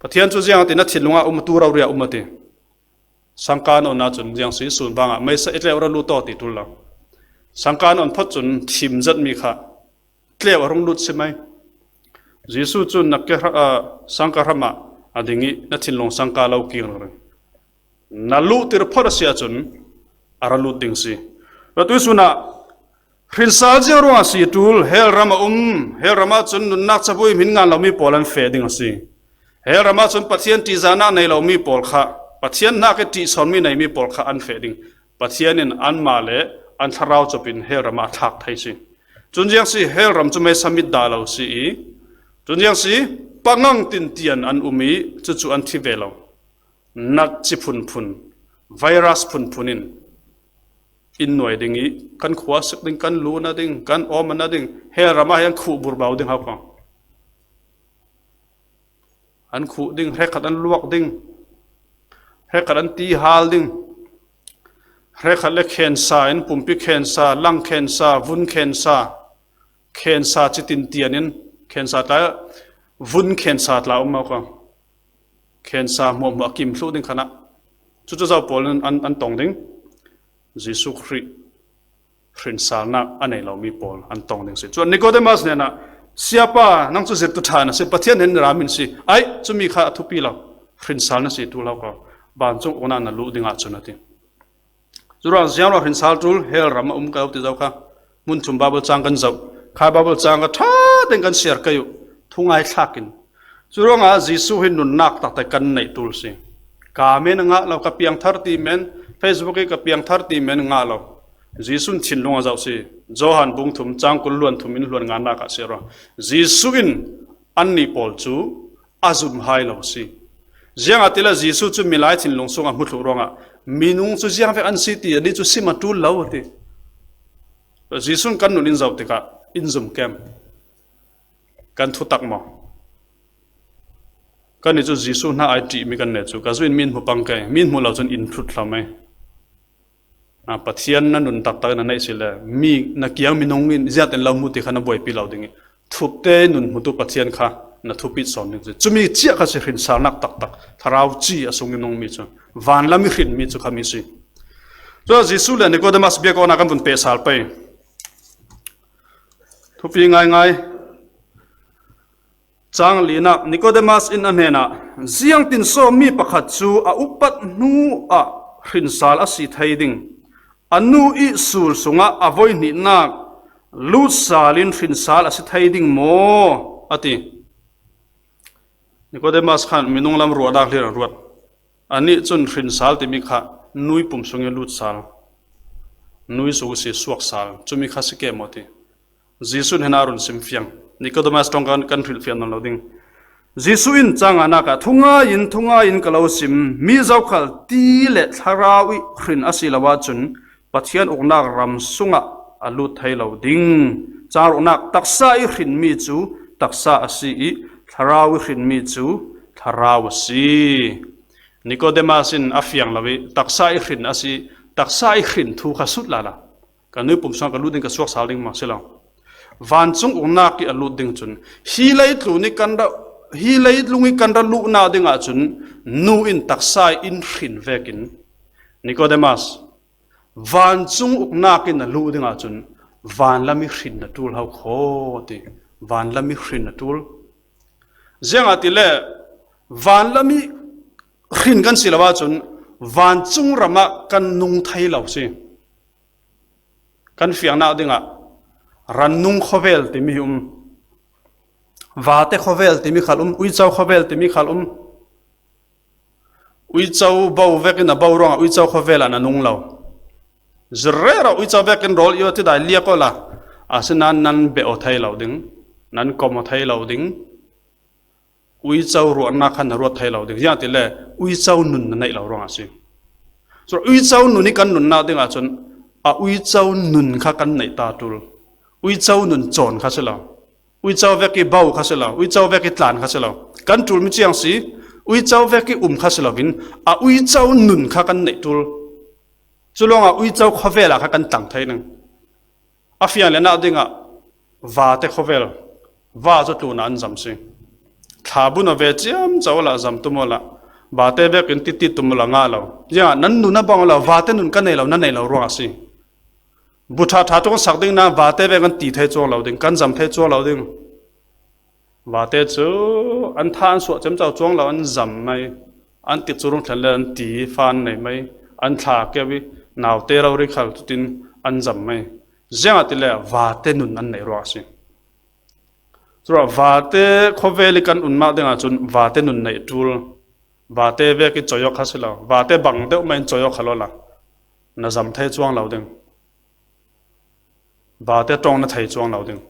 Pathian cu ziang a ti, na thinlung ah um, tu rori ah um a ti. Sangka nawn ahcun ziang si sun vang ah meisa i tleu ra lut aw ti tul lo. Sangka nawn phot cun thim zatmi kha tleu a rung lut si mai. Jesuh cun na ke hra-, ah, sangka hram ah a ding i na thinlung sangka lo king ringring. Na luhtir phot a si ahcun a ra lut ding si. Tua tui sun ah hrinsal ziang ruangah si tul, hell ram a um, hell ram ahcun nunnak cabu i hmin ngan lomi pawl an feh ding a si. Hell ram ahcun Pathian ṭihzahnak nei lomi pawl kha, Pathian hnak i ṭih sawnmi neimi pawl kha an feh ding. Pathian in anmah le an thlarau cop in hell ram ah a thlak thei si. Cun ziang si, hell ram cu meisa mit dah lo si i, cun ziang si, pangang tintian an um i, cucu an thi ve lo. Nat ci phunphun, virus phunphun in in nuai ding i, kan khua sik ding, kan lu na ding, kan awm na ding, hell ram ah hian khuh burbau ding hau kong. An khuh ding, hrekhat an luak ding, hrekhat an ti hal ding, hrekhat le khensa in, pumpi khensa, lang khensa, vun khensa, khensa ci tintian in, khensa tla, vun khensa tla um hau kong. Khensa hmuahhmuah a kim thluh ding khanah. Cucu zo pawl in an, an tong ding. Jesuh Khrih hrinsalnak a nei lomi pawl an tong ding si. Chuan Nicodemus hnenah, "Siapa, nang cu zirtu ṭha na si, Pathian hnen ram in si. Aih, cumi kha a thupi lo. Hrinsal na si ṭul hau ko. Vancung uknak na luh dingah cun," a ti. Curuang ziang ruah hrinsal ṭul, hell ram a um ka lo ti zo kha. Hmun thum Bible cang kan zoh. Kha Bible cang kha ṭha tein kan siar kei uh. Thungai thlakin. Curuangah Jesuh hi nunnak taktak kan neih ṭul si. Ka men a ngah lo, ka piangthar ti men, Facebook i ka piangthar ti men ngah lo. Jesuh in thinlung a zoh si. Johan bung thum cang kul luan thum in luan nganak ah siar ruang. Jesuh in annih pawl cu a zum hai lo si. Ziangahtile Jesuh cu milai thinlung sung a hmu thluh ruangah minung cu ziang vek an si ti, anih cu sim a ṭul lo a ti. Jesuh in kan nun in zoh tikah in zum kem. Kan thutak maw? Kannih cu Jesuh hna ai ṭihmi kan nih cu, ka zu in mi in hmu pang kei, mi in hmuh lo cun in hrut hlah mai. Ah, Pathian na nun taktak in na neih si le, mi na kiang minung in ziatin lo hmu ti kha na buaipi lo ding i, thupte nun hmutu Pathian kha na thupit sawn ding si. Cumi ciah kha si hrinsalnak taktak, thlarau ci a sung i nungmi cu, vanlam i hrinmi cu khami si. Cun Jesuh le Nicodemus biak awknak kan vun pehsal pei. Thupi ngaingai. Cang linak Nicodemus in a hnenah, "Ziangtin so mi pakhat cu a upat hnu ah hrinsal a si thei ding? A nu i sul sungah a voi hnihnak lutsal in hrinsal a si thei ding maw?" a ti. Nicodemus khan minung lam ruahnak hlir a ruat. Anih cun hrinsal timi kha nui pum sung i lutsal, nui sung i si suaksal, cumi kha si ke maw ti. Jesuh hnenah a run sim fiang. Nicodemus ṭawng kan, kan hrilhfiah nawn lo ding. Jesuh in cang nganak ah, "Thungai in, thungai in ka lo sim, mi zokhal ti le thlarau i hrin a si lo ahcun Pathian uknak ram sungah a lut thei lo ding. Cang ruknak, taksa i hrinmi cu taksa a si i thlarau i hrinmi cu thlarau a si." Nicodemus in a fiang lo i taksa i hrin a si, taksa i hrin thu kha sut lala. Ka nui pum sungah ka lut ding, ka suaksal ding maw si lo. Vancung uknak i a lut ding cun, hi leitlung i kan ra, hi leitlung i kan ra luhnak dingah cun nu in taksa in hrin vekin, Nicodemus, vancung uknak in a luh dingah cun vanlam i hrin na ṭul hau kho ti. Vanlam i hrin na ṭul. Ziangahtile vanlam i hrin kan si lo ahcun vancung ramah kan nung thei lo si. Kan fiangnak dingah rannung khawvel timi um, vate khawvel timi khal um, uico khawvel timi khal um. Uico bo vekin a bo ruangah uico khawvel ah na nung lo. Zirrero uico vekin rawl i aw tidai liak awla, asinain nan beh aw thei lo ding, nan kom aw thei lo ding. Uico ruahnak khan na ruat thei lo ding. Ziangahtile uico nun na neih lo ruangah a si. Cun uico nun i kan nunnak dingah cun a uico nun kha kan neih ta ṭul. Uico nun cawn kha si lo. Uico vek i bo kha si lo. Uico vek i tlan kha si lo. Kan ṭulmi ciang si. Uico vek i um kha si loin a uico nun kha kan neih ṭul. Cu lawngah uico khawvel ah kha kan tang thei ding. A fiang le nak dingah vate khawvel, va cu tlunah an zam si. Thla bun a ve ciamco awla zam tum awla, vate vekin titi tum awla ngah lo. Ziangah nan nun a bang awla, vate nun ka nei lo, na nei lo ruangah a si. Bu ṭha ṭha ṭung sak ding nain vate vek an ti thei cuang lo ding, kan zam thei cuang lo ding. Vate cu an tha an suah ciamco cuang lo, an zam mai. An tikcu rung thlen le an ti fa an nei mai. An thla keu i naute rori khal cutin an zam mai. Ziangahtile vate nun an neih ruangah a si. Curuah vate khawvel i kan unnak dingah cun vate nun neih ṭul. Vate vek i cawi awk kha si lo. Vate bang deuh mai in cawi awk kha lawla, na zam thei cuang lo ding. Vate ṭawng na thei cuang lo ding.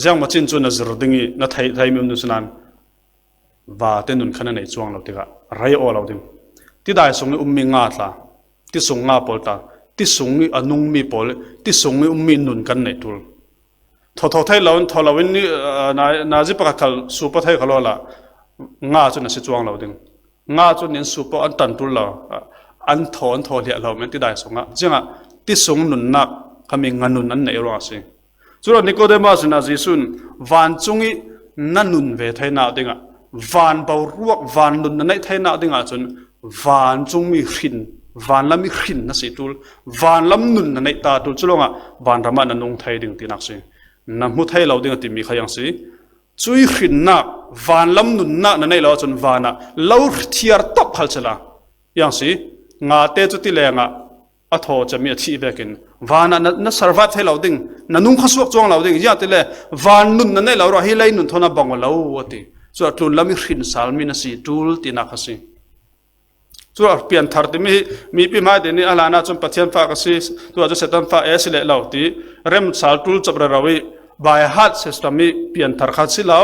Ziangmacin cu na zir ding i na theih theimi um ding sinain vate nun kha na nei cuang lo tikah rei aw lo ding. Tidai sung i ummi nga tla, ti sung nga pawl tla, ti sung i a nungmi pawl, ti sung i ummi nun kan neih ṭul. Thotho thei loin, tho loin ni, aa, na, nazi pakhat khal supa thei kha lawla, nga cu na si cuang lo ding. Nga cu nin supa an tan ṭul lo, aa, an thaw, an thaw hliah lo men tidai sungah. Ziangah ti sung nunnak khami nga nun an neih ruangah a si. Curuah Nicodemus in a Jesuh in vancung i na nun ve theinak dingah van boruak, van nun na neih theinak dingah cun van cung mi hrin, van lam i hrin na si ṭul, van lam nun na neih ta ṭul, cu lawngah vanram ah na nung thei ding tinak si. Na hmu thei lo ding a timi kha yang si. Cui hrinnak, van lam nunnak na neih lo ahcun van ah lo thiar top khal sila. Yang si, nga te cu ti lengah a thaw cemi a thih vekin van ah na, na survive thei lo ding, na nung kha suak cuang lo ding. Ziah ti le van nun na neih lo ruah hi lei nun thawn a bang aw lo a ti. Cu a tlun lam i hrin sal mi na si ṭul tinak a si. Cu a pianthar timi hi mipi hmai te nih a hlan ahcun Pathian fa ka si, tu ahcun Satan fa e si leh lo ti, rem sal ṭul cop rero i by heart system i pianthar kha si lo.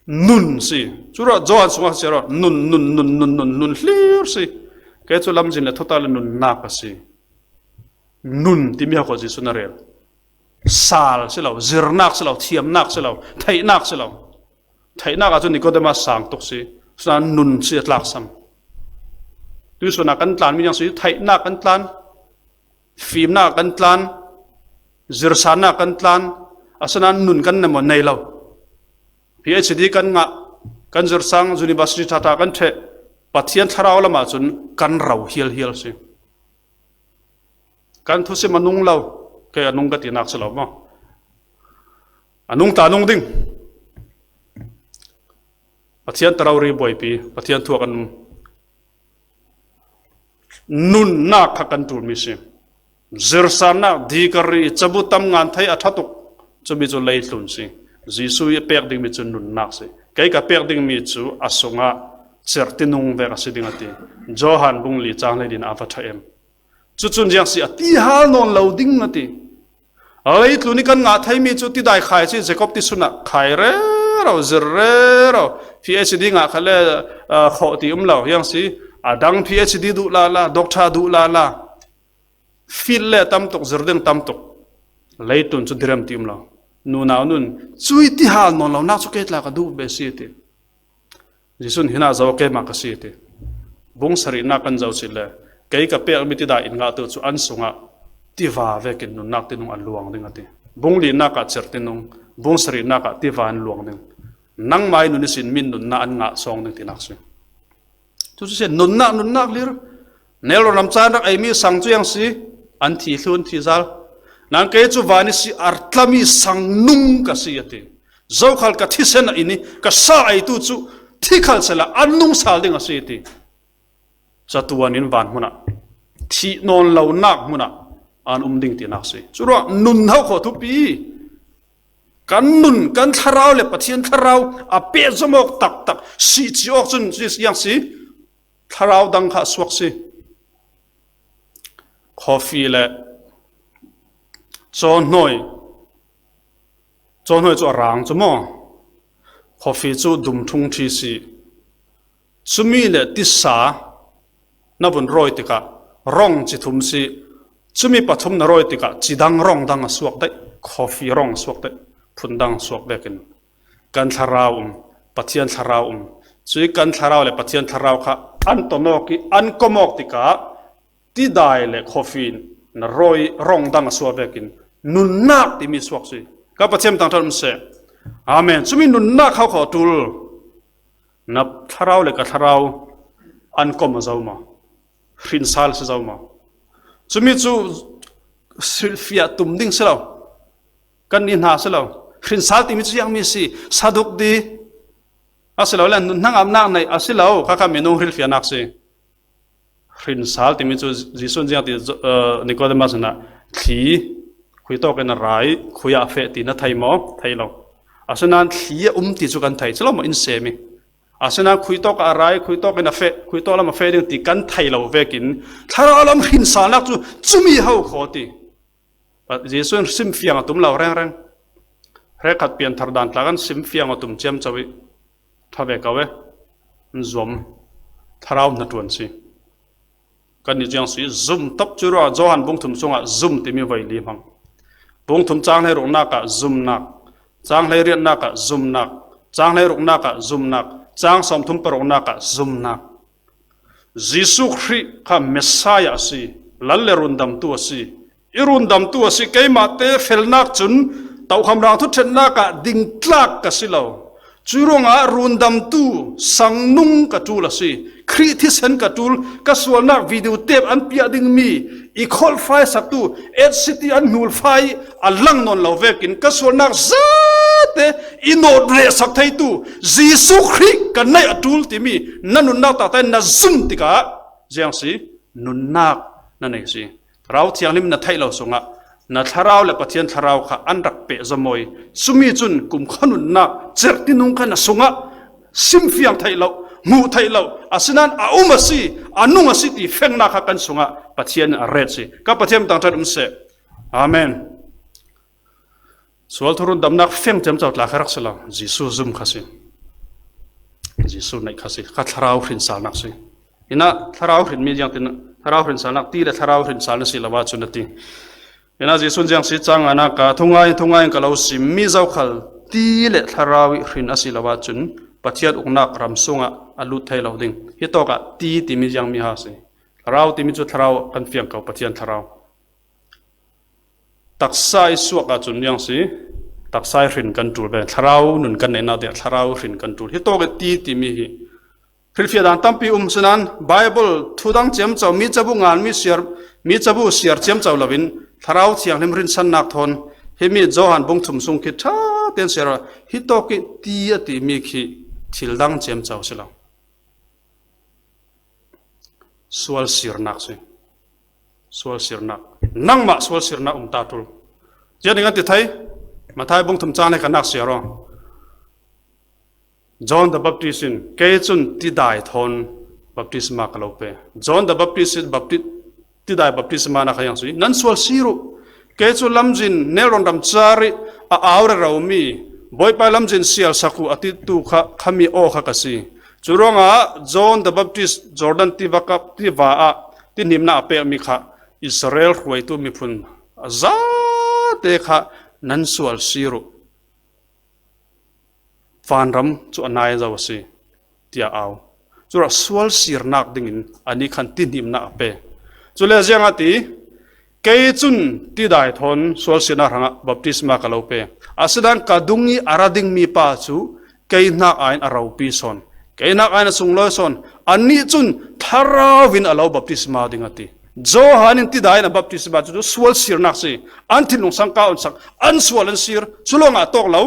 Nun si. Cu ruah Johan sungah si ruah nun, nun, nun, nun, nun, nun hlir si. Kei cu lamzin le thutak le nunnak a si. Nun timi hau kho Jesuh na rel. Sal si lo, zirnak si lo, thiamnak si lo, theihnak si lo. Theihnak ahcun Nicodemus sang tuk si. Suna nun si a tlaksam. Tuihsun ah kan tlan mi yang si, theihnak kan tlan, fimnak kan tlan, zirsannak kan tlan, asinain nun kan nemo nei lo. P H D kan ngah, kan zirsang, university ṭhaṭha kan ṭheh, Pathian thlarau lamah cun kan ro hialhial si. Kan thusim a nung lo, kei a nung ka tinak si lo maw? A nung ta nung ding. Pathian tarori buaipi, Pathian thuak an um. Nunnak kha kan ṭulmi si. Zirsannak, dikari, cabu tam ngan thei a ṭha tuk. Cumi cu leitlun si. Jesuh i a pek dingmi cu nunnak si. Kei ka pek dingmi cu a sungah cerhti nung vek a si ding a ti. Johan bung li cang hleili in a va ṭha em. Cucun ziang si a ti hal nawn lo ding a ti. Leitlun i kan ngah theimi cu tidai khai si, Jacob ti sunah khai rero, zir rero. P H D ngah kha le, aa, khawh ti um lo, ziang si a dang P H D duh lala, doctor duh lala. Fil le tam tuk, zir ding tam tuk. Leitlun cu direm ti um lo. Nunau nun, cui ti hal nawn lo nak cu kei tla ka duh ve si ti. Jesuh in hinah zo keimah ka si ti. Bung sarihnak kan zoh cih le kei ka pekmi tidai in ngah tu cu an sungah tiva vekin nunnak tinung a luang ding a ti. Bung linak ah cerhti nung, bung sarihnak ah tiva an luang ding. Nangmah i nun ihsin min nunnak an ngah sawng ding tinak si. Cucu si nunnak, nunnak lir. Nelrawn ram caan rak eimi sang cu ziang si, an thi thlun, thi zal. Nang kei cu van i si artlami sang nung ka si a ti. Zokhal ka thisen a in i ka sa eitu cu thi khal sehla an nung sal ding a si ti. Catuan in van hmun ah thih nawn lonak hmun ah an um ding tinak si. Curuah nun hau kho thupi. Kan nun, kan thlarau le Pathian thlarau a pehzom awk taktak si ci awk cun ziang si. Thlarau dang kha a suak si. Coffee le cawhnawi, cawhnawi cu a rang cu maw? Coffee cu dum ṭhung ṭhi si. Cumi le tisa na vun rawi tikah rong ci thum si. Cumi pathum na rawi tikah ci dang rong dang a suak daih, coffee rong a suak daih, phun dang a suak vekin. Kan thlarau um, Pathian thlarau um. Cui kan thlarau le Pathian thlarau kha an ton awk i an kom awk tikah tidai le coffee na rawi rong dang a suak vekin nunnak timi suak si. Ka Pathian tangṭhat um seh. Amen. Cumi nunnak hau kho tul. Na thlarau le ka thlarau an kom a zo maw? Hrinsal si zo maw? Cumi cu hrilhfiah tum ding si lo. Kan ni hna si lo. Hrinsal timi cu ziangmi si, saduk di a si lo le nun hnangam nak neih a si lo. Kha kha minung hrilhfiahnak si. Hrinsal timi cu Jesuh in ziang ti, eh, Nicodemus in ah thli khui tawk in a rai, khui ah a feh ti na thei maw? Thei lo. Asinain thli a um ti cu kan thei, cu lo maw in sem i. Asinain khui tawk ah a rai, khui tawk in a feh, khui tawk lam a feh ding ti kan thei lo vekin thlarau lam hrinsalnak cu cumi ho kho ti. Jesuh in simfiang a tum lo rengreng. Hrekkhat pianthar dan tla kan simfiang a tum ciamco i ṭha ve ko e. An zuam thlarau hnaṭuan si. Kan ni ciang si zum top cu ruah Johan bung thum sungah zum timi voi li hmang. Bung thum cang hlei ruknak ah zumnak, cang hlei riatnak ah zumnak, cang hlei ruknak ah zumnak, cang sawmthum paruknak ah zumnak. Jesuh Khrih kha Messiah a si, lal le rundamtu a si. I rundamtu a si, keimah te felnak cun tokham rang thuṭhennak ah dingtlak ka si lo. Cu ruangah rundamtu sangnung ka ṭul a si. Khrih thisen ka ṭul, ka sualnak video tape an piah dingmi i kholhfai saktu, H C T an hnulfai a lang nawn lo vekin ka sualnak zate i nawt rehsak theitu Jesuh Khrih ka neih a ṭul timi na nunnak taktak in na zum tikah ziang si, nunnak na nei si. Thlarau Thianghlim na theih lo sungah na thlarau le Pathian thlarau kha an rak pehzom aw i, cumi cun kumkhua nunnak cerhti nung kha na sungah simfiang theih lo, hmuh theih lo, asinain a um a si, a nung a si ti fengnak kha kan sungah Pathian in a ret si. Ka Pathian tangṭhat um seh. Amen. Sual thu rundamnak feng ciamco tla kha rak si lo, Jesuh zum kha si. Jesuh neih kha si, kha thlarau hrinsalnak si. Hinah thlarau hrinmi ziangtin thlarau hrinsalnak ti le thlarau hrinsal na si lo ahcun a ti. Hinah Jesuh ziang si cang nganak ah, thungai, thungai in ka lo simmi zokhal ti le thlarau i hrin a si lo ahcun Pathian uknak ram sungah a lut thei lo ding. Hitawkah ti timi ziangmi ha si. Thlarau timi cu thlarau kan fiang ko, Pathian thlarau. Taksa i suak ahcun ziang si, taksa i hrin kan ṭul ve. Thlarau nun kan neihnak tiah thlarau hrin kan ṭul. Hitawk i ti timi hi hrilhfiah dan tampi um sinain Baibal thu dang ciamco, mi cabu ngan, mi siar, mi cabu siar ciamco loin Thlarau Thianghlim rinsannak thawn himi Johan bung thum sung khi ṭha tein siar, hitawk i ti a timi khi thil dang ciamco si lo. Sual sirnak si. Sual sirnak. Nangmah sual sirnak um ta ṭul. Zianing an ti thei? Matthai bung thum cang le ka nak siar aw. John the Baptist in, "Kei cun tidai thawn baptisma ka lo pe." John the Baptist in bapti-, tidai baptisma na kha yang si. "Nan sual sir uh. Kei cu lamzin nelrawn ram car i a au reromi Bawipa lamzin sial sak uh," a titu kha, khami aw kha ka si. Curuangah John the Baptist Jordan tiva kap, tiva ah tihnimnak a pekmi kha Israel hruaitu miphun zate kha nan sual sir uh. Vanram cu a nai zo a si, tiah au. Curuangah sual sirnak dingin anih khan tihnimnak a pe. Cule ziang a ti, "Kei cun tidai thawn sual sirnak hrangah baptisma ka lo pe. Asinain ka dung i a ra dingmi pa cu kei hnak aiin a ropi sawn, kei hnak aiin a sunglawi sawn, anih cun thlarau in a lo baptisma ding," a ti. Johan in tidai in a baptisma cu sual sirnak si. An thinlung sangka un sak, an sual an sir, cu lawngah tawk lo.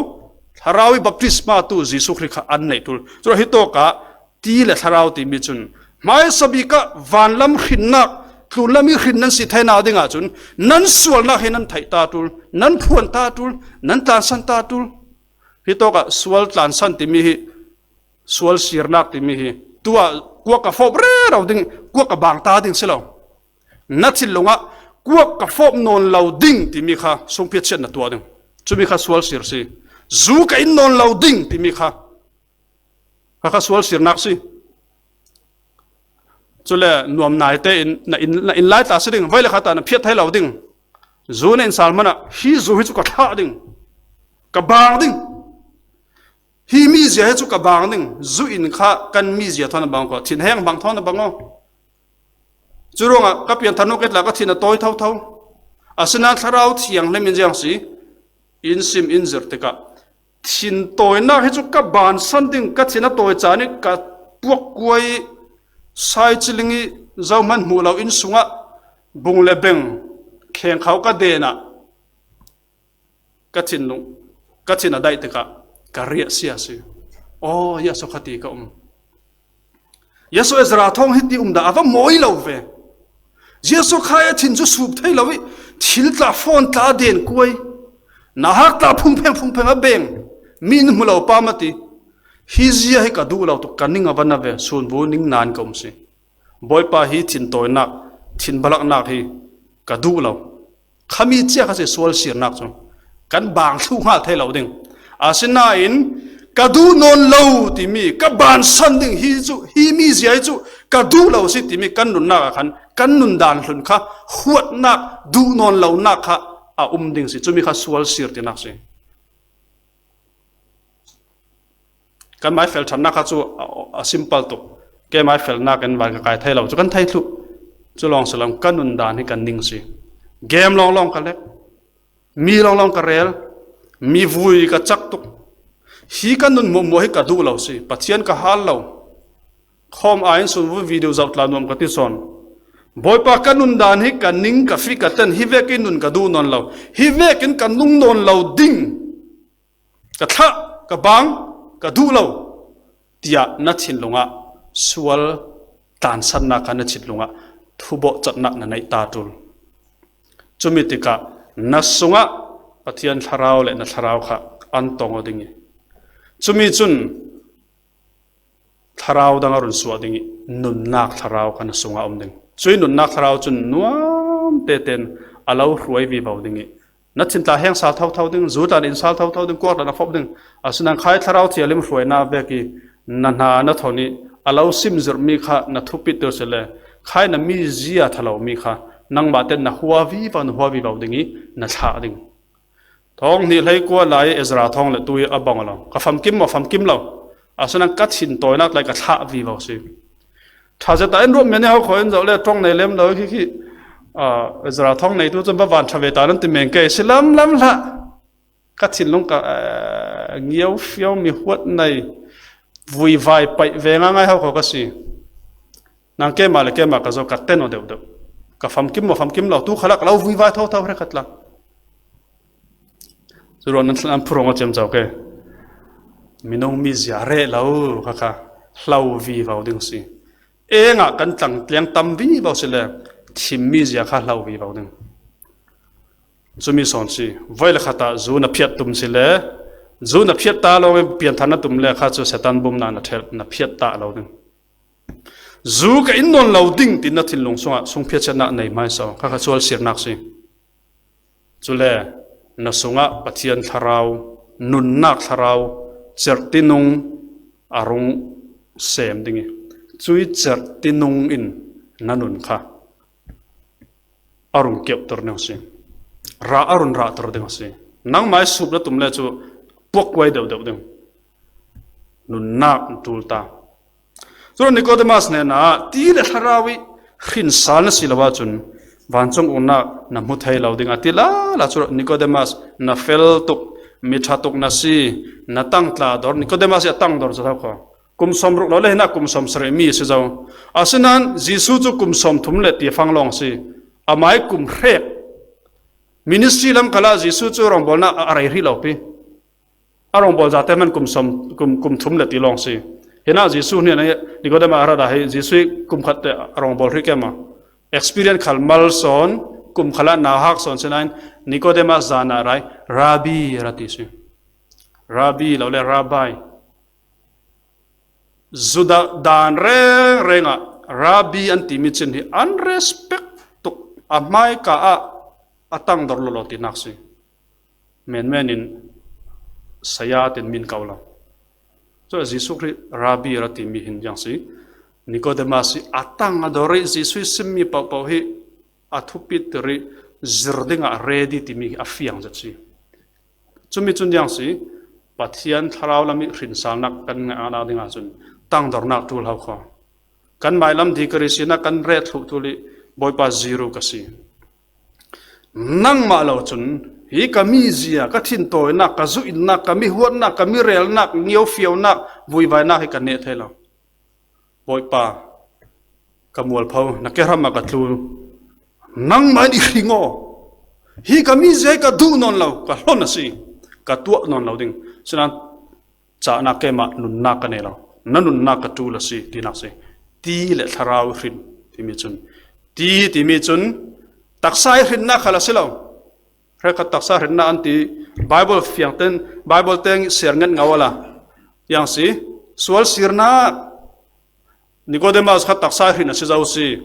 Thlarau i baptisma tu Jesuh Khrih kha an neih ṭul. Curuangah hitawkah ti le thlarau timi cun hmaisa bik ah vanlam hrinnak, tlunlam i hrin nan si theinak dingah cun nan sualnak hi nan theih ta ṭul, nan phuan ta ṭul, nan tlansan ta ṭul. Hitawkah sual tlansan timi hi, sual sirnak timi hi, tuah kuak ka fawp rero ding, kuak ka bang ta ding si lo. Na thinlung ah kuak ka fawp nawn lo ding timi kha sungphiat chiat na tuah ding. Cumi kha sual sir si. Zu ka in nawn lo ding timi kha, kha kha sual sirnak si. Cule nuam naite in na in, na in lai tla si ding, voi le kha ta na phiat thei lo ding. Zu na in sal hmanh ah hi zu hi cu ka thlah ding, ka bang ding. Hi mizia hi cu ka bang ding. Zu in kha kan mizia thawn a bang ko, thinheng bang thawn a bang aw. Curuangah ka pianthar nu kei tla ka thin a tawi thotho. Asinain Thlarau Thianghlim in ziang si, in sim in zir tikah thin tawinak hi cu ka bansan ding, ka thin a tawi caan i ka puak kuai i saichiling i zohman hmuh lo inn sungah bung le beng khengkho ka den ah ka thinlung, ka thin a daih tikah ka riah sia si. Aw, Yasuh kha ti ka um. Yasuh Ezra thawng hiti um dah a va mawi lo ve. Jesuh kha a thin cu sup thei lo i thil tla, phone tla a den kuai, nahak tla phungpheng phungpheng a beng, mi in hmu lo pa mah ti. Hi zia hi ka duh lo tuk, ka ning a va na ve, sunbu ning nan ka um si. Bawipa hi thin tawinak, thin balaknak hi ka duh lo. Khami cia kha si sual sirnak cu kan bang thluh hngal thei lo ding. Asinain ka duh nawn lo timi, ka bansan ding hi cu, hi mizia hi cu ka duh lo si timi kan nunnak ah khan kan nundan hlun kha huatnak, duh nawn lonak kha a um ding si. Cumi kha sual sir tinak si. Kanmai fel ṭhannak kha cu a, a simple tuk. Keimai felnak in van ka kai thei lo cu kan thei thluh. Cu lawng si lo, ka nundan hi kan ning si. Game lawnglawng ka lek, mi lawnglawng ka rel, mi vui ka cak tuk. Hi ka nun muahmuah hi ka duh lo si, Pathian ka hal lo. Khawm aiin sun vui video zoh tla nuam ka ti sawn. Bawipa, ka nun dan hi ka ning ka fih ka ten hi vekin nun ka duh nawn lo. Hi vekin ka nung nawn lo ding. Ka thlah, ka bang, ka duh lo. Tiah na thinlungah sual tlansannak kha na thinlungah thubawhcatnak na neih ta ṭul. Cumi tikah na sungah Pathian thlarau le na thlarau kha an tong aw ding i, cumi cun thlarau dang a run suah ding i, nunnak thlarau kha na sungah a um ding. Cuih nunnak thlarau cun nuam teten a lo hruai vivo ding i, na thin tla heng sal thotho ding, zu tla in sal thotho ding, kuak tla na fop ding. Asinain khai thlarau thialim hruainak vek i na hna na thon i a lo simzirhmi kha na thupit ter sile, khai na mizia thalomi kha nangmah ten na hua vivo, na hua vivo ding i na thlah ding. Thawng hnih hlei kua lai Ezra thawng le tu i a bang lo. Ka famkim maw? Famkim lo. Asinain ka thin tawinak lai ka thlah vivo si. Ṭha zeta in ruah men i hau khaw in zoh le ṭong nei lem lo khi khi. Ah, Ezra thawng neitu cun va van ṭha ve ta nan ti men kei si lam lam hlah. Ka thinlung ka, ah, ngio fiau mi huat nei vuivai paih ve ngai ngai hau khaw ka si. Nang keimah le keimah ka zo ka ten aw deuh deuh. Ka famkim maw? Famkim lo. Tu khalah ka lo vuivai thotho hre khat la. Cu ruang nan thlan phurung a ciamco ke. Minung mizia reh lo kha kha hlo vivo ding si. Engah kan tlang tliang tam vivo si le thim mizia kha hlo vivo ding. Cumi sawn si. Voi le khatah zu na phiat tum si le, zu na phiat ta lo i pianthar na tum le kha cu Satan bumna na ṭhelh, na phiat ta lo ding. Zu ka in nawn lo ding tin na thinlung sungah sungphiatchiatnak nei hmaisa. Kha kha sual sirnak si. Cule na sungah Pathian thlarau, nunnak thlarau, cerhtinung a rung sem ding i, cui cerhtinung in na nun kha a rung keuhter ding a si. Rah a run rahter ding a si. Nangmah i sup na tum le cu puakkuai deuhdeuh ding. Nunnak ṭul ta. Cun Nikodemas hnenah ti le thlarau i hrinsal na si lo ahcun vancung uknak na hmu thei lo ding a ti lala. Cun Nikodemas, na fel tuk, mi ṭha tuk na si, na tangtla dor. Nikodemas i a tang dor cu hau kho. Kum sawm ruk lo le hinah kum sawm sarih mi a si zo. Asinain Jesuh cu kum sawm thum le tifang lawng a si. Amai kum hrek ministry lam khalah Jesuh cu rawngbawlnak a rei hrih lo pi. A rawngbawl zate hman kum sawm, kum, kum thum le ti lawng si. Hinah Jesuh nih Nikodemas a rat ah hi Jesuh hi kum khat te a rawngbawl hrih ke maw? Experience khal mal sawn, kum khalah nauhak sawn sinain Nikodemas zan ah rai, Rabbi, ra ti si. Rabbi lo le Rabbi. Judah dan rengreng ah Rabbi an timi cun hi an respect tuk, a hmaika ah a tangdor lawlaw tinak si. Menmen in saya tin min ko lo. Cun Jesuh Khrih Rabbi ra timi hin ziang si. Nikodemas i a tang a dor i Jesuh i simmi pohpoh hi a thupit tirih zir dingah ready timi a fiang zet si. Cumi cun ziang si, Pathian thlarau lam i hrinsalnak kan ngahnak dingah cun tangdornak ṭul hau kho. Kan mailam dikari sinak kan ret thluh ṭul i Bawipa ziru ka si. Nangmah lo cun hi ka mizia, ka thintawinak, ka zuinnak, ka mihuatnak, ka mirelnak, ngiofiaunak, vuivainak hi ka neh thei lo. Bawipa, ka mualpho, na kehram ah ka tlu. Nangmah in i hring aw. Hi ka mizia hi ka duh nawn lo, ka hlon a si, ka tuah nawn lo ding. Sinain cahnak keimah nunnak ka nei lo. Na nunnak ka ṭul a si, tinak si. Ti le thlarau hrin timi cun. Ti timi cun taksa i hrinnak khal a si lo. Hrekkhat taksa hrinnak an ti, Bible fiang ten, Bible teng siar nget ngau a la. Yang si, sual sirnak. Nikodemas kha taksa hrin a si zo si.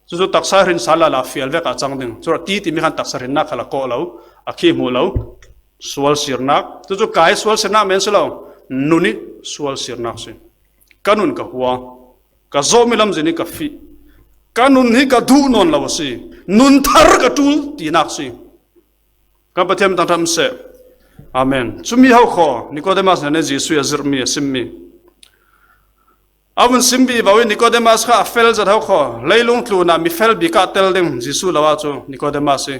Cucu taksa hrin sal lala fial vek a cang ding. Cura ti timi khan taksa hrinnak khal a kawh lo, a khi hmuh lo. Sual sirnak. Cucu kai sual sirnak men si lo. Nun i sual sirnak si. Ka nun ka hua. Ka zawhmi lamzin hi ka fih. Ka nun hi ka duh nawn lo a si. Nun thar ka ṭul tinak si. Kan Pathian min thangṭhat seh. Amen. Cumi hau kho, Nikodemas nih Jesuh a zirhmi, a simmi. A vun sim vivo i Nikodemas kha a fel zet hau kho. Leilung tlunah mi fel bik ah tel ding Jesuh lo ah cu Nikodemas hi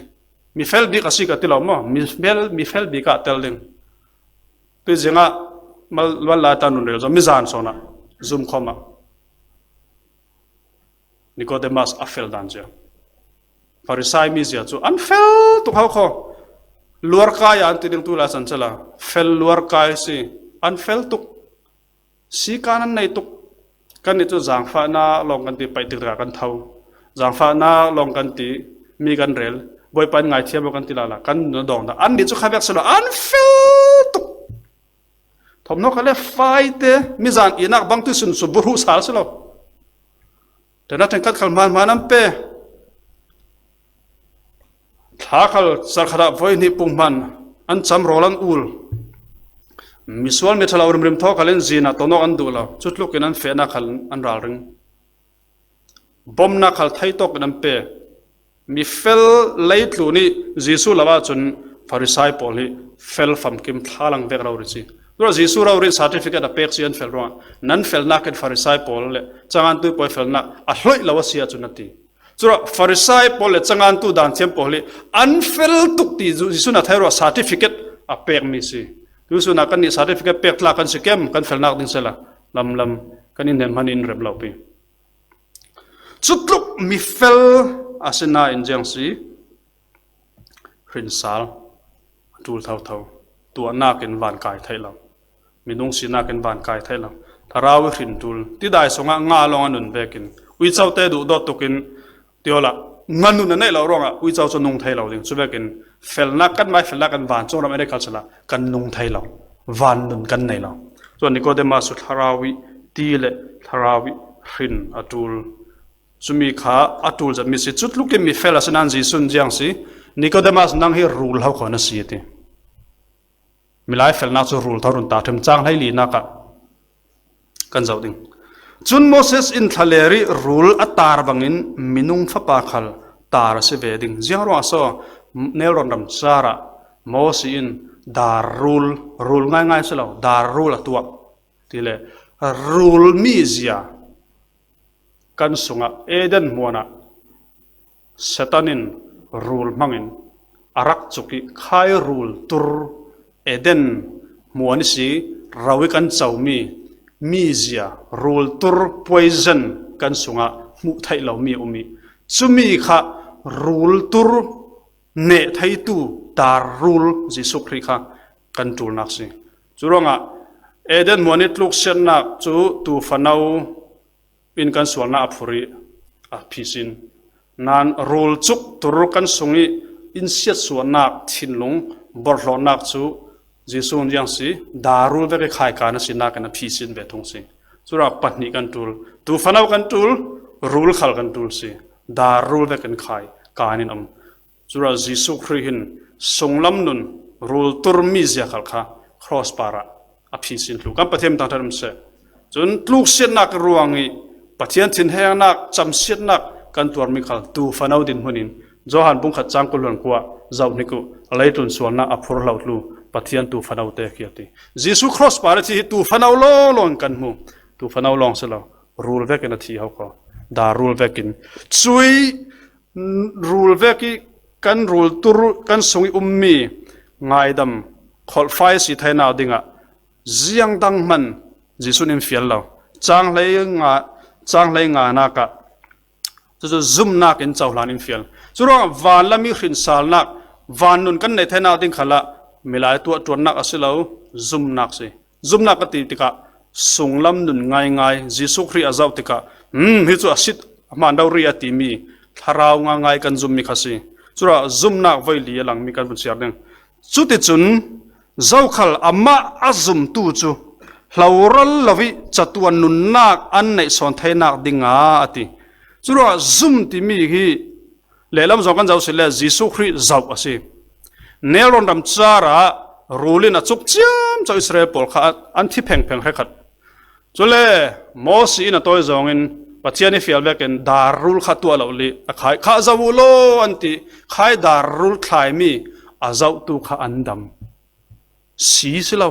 mi fel bik a si ka ti lo maw? Mi fel, mi fel bik ah tel ding. Tui zingah Mal, mal lai tan nun rel zo, mi zan sona, zum khoma. Nicodemus a fel dan zia. Pharisai mi zia chu an fel tuk hau kho. Luar kai an ti ding tu la san chala. Fel luar kai si. An fel tuk. Si kan an nei tuk. Kan ni chu zangfahna long kan ti pai tik kan thau. Zangfahna long kan ti mi kan rel. Boi pan ngai thiam kan ti la la. Kan na dong da. An ni chu kha bek selo. An fel tuk. Thom no ka le fai te. Mi zan i nak bang tu sun su bu hu sal selo. Tena tengkat khal man man an pe. Thla khal sar khada voi ni pung man an cham rol an ul. Misual mi thala urim rim tho khalin zina tonok an duh lo. Chutlukin an fena khal an ral ring. Bomna khal thai tok an pe. Mi fel lei tlu ni Jesu lawa chun Pharisai pawl hi fel famkim thlalang vek lo ri chi. Tura Jesu rau ri certificate a pek si an fel ruang. Nan fel nakin Pharisai pawl le changan tu poi fel nak a hloi lawa sia chun ati. Chura Pharisai pawl le changan tu dan thiam pawl hi an fel tuk ti Jesu na thai ruang certificate a pek mi si. Jesu na kan ni certificate pek tla kan si kem kan fel nak ding sela. Lam lam kan in nem han in rem lo pi. Chutluk mi fel a sina in jiang si. Hrinsal a tul thau thau. Tua nakin van kai thai lo. Minung si nakin van kai thai lo. Tharau i hrin tul. Ti dai songa nga long a nun vekin. Ui chau te du dot tukin. Tiola. Nga nun a nei lo ronga. Ui chau chu nung thai lo ding. Chu vekin. Fel nak kan mai fel nak kan van chung ram ene kal sala. Kan nung thai lo. Van nun kan nei lo. Chu Nicodemus su tharau i ti le tharau i hrin a tul. Chumi kha a tul zat mi si chutlukin mi fel a sinan Jesu'n ziang si, Nicodemus nang hi rul hau kho na si ti. Milai fel nak chu rul thau run ta them chang hlei li nak a kan zau ding. Chun Moses in thlalleri rul a tar bangin minung fapa khal tar a si ve ding. Ziang ruang so nel ron ram chara Moses in dar rul, rul ngai ngai si lo, dar rul a tuak. Ti le rul mi zia kan sunga Eden hmuana Satan in rul hmangin a rak chuk i khai rul tur Eden hmuan i si rau i kan chau mi mi zia rul tur poison kan sunga hmuh theih lo mi um i chumi kha rul tur neh theitu dar rul Jesu Khrih kha kan tul nak si. Churuangah Eden hmuan i tluk siatnak cu tu fanau in kan sualnak a phur i a phisin. Nan rul cuk tur kan sung i in siatsuahnak thinlung borhlawtnak cu Jesuh in ziang si, darul vek i khai kan a sinak in a phisin ve thung si. Cura pahnih kan tul, tu fanau kan tul, rul khal kan tul si. Darul vek in khai kan in om. Cura Jesuh Khrih hin sunglam nun rul tur mi zia khal kha cross parah a phisin thlu kan Pathian tangthat um seh. Cun tluksiatnak ruang i Pathian thinhengnak, camsiatnak kan tuarmi khal tu fanau din hmun in Johan bung khat cang kul hluan kua zoh hnik uh, leitlun sualnak a phur hlo tlu Pathian tu fanau te khi a ti. Jesuh cross par a thi hi tu fanau lawng lawng kan hmu. Tu fanau lawng si lo. Rul vekin a thi ho ko. Darul vekin. Cui rul vek i kan rul tur kan sung i ummi ngaidam kholhfai si theinak dingah ziang dang hman Jesuh in fial lo. Cang hlei nga, cang hlei nga nakah cucu zumnak in cohlan in fial. Curuangah vanlam i hrinsalnak, vannun kan nei theinak ding khalah milai tuah ṭuannak a si lo, zumnak si. Zumnak ka ti tikah sunglam nun ngaingai Jesuh Khrih a zoh tikah, "Hmm, hi cu a sit a hmaan do rih," a timi thlarau ngaingai kan zummi kha si. Cura zumnak voi li a langmi kan vun siar ding. Cuticun zokhal amah a zumtu cu hloral lo i catuan nunnak an neih sawn theinak dingah a ti. Cura zum timi hi lehlam zong kan zoh si le Jesuh Khrih zoh a si. Nelrawn ram carah rul in a cuk ciamco Israel pawl kha an thi phengpheng hrekhat. Cule Moses in a tawi zongin Pathian i fial vekin dar rul kha tuah lo li a khai kha zoh uh law an ti khai dar rul thlaimi a zohtu kha an dam. Si si lo,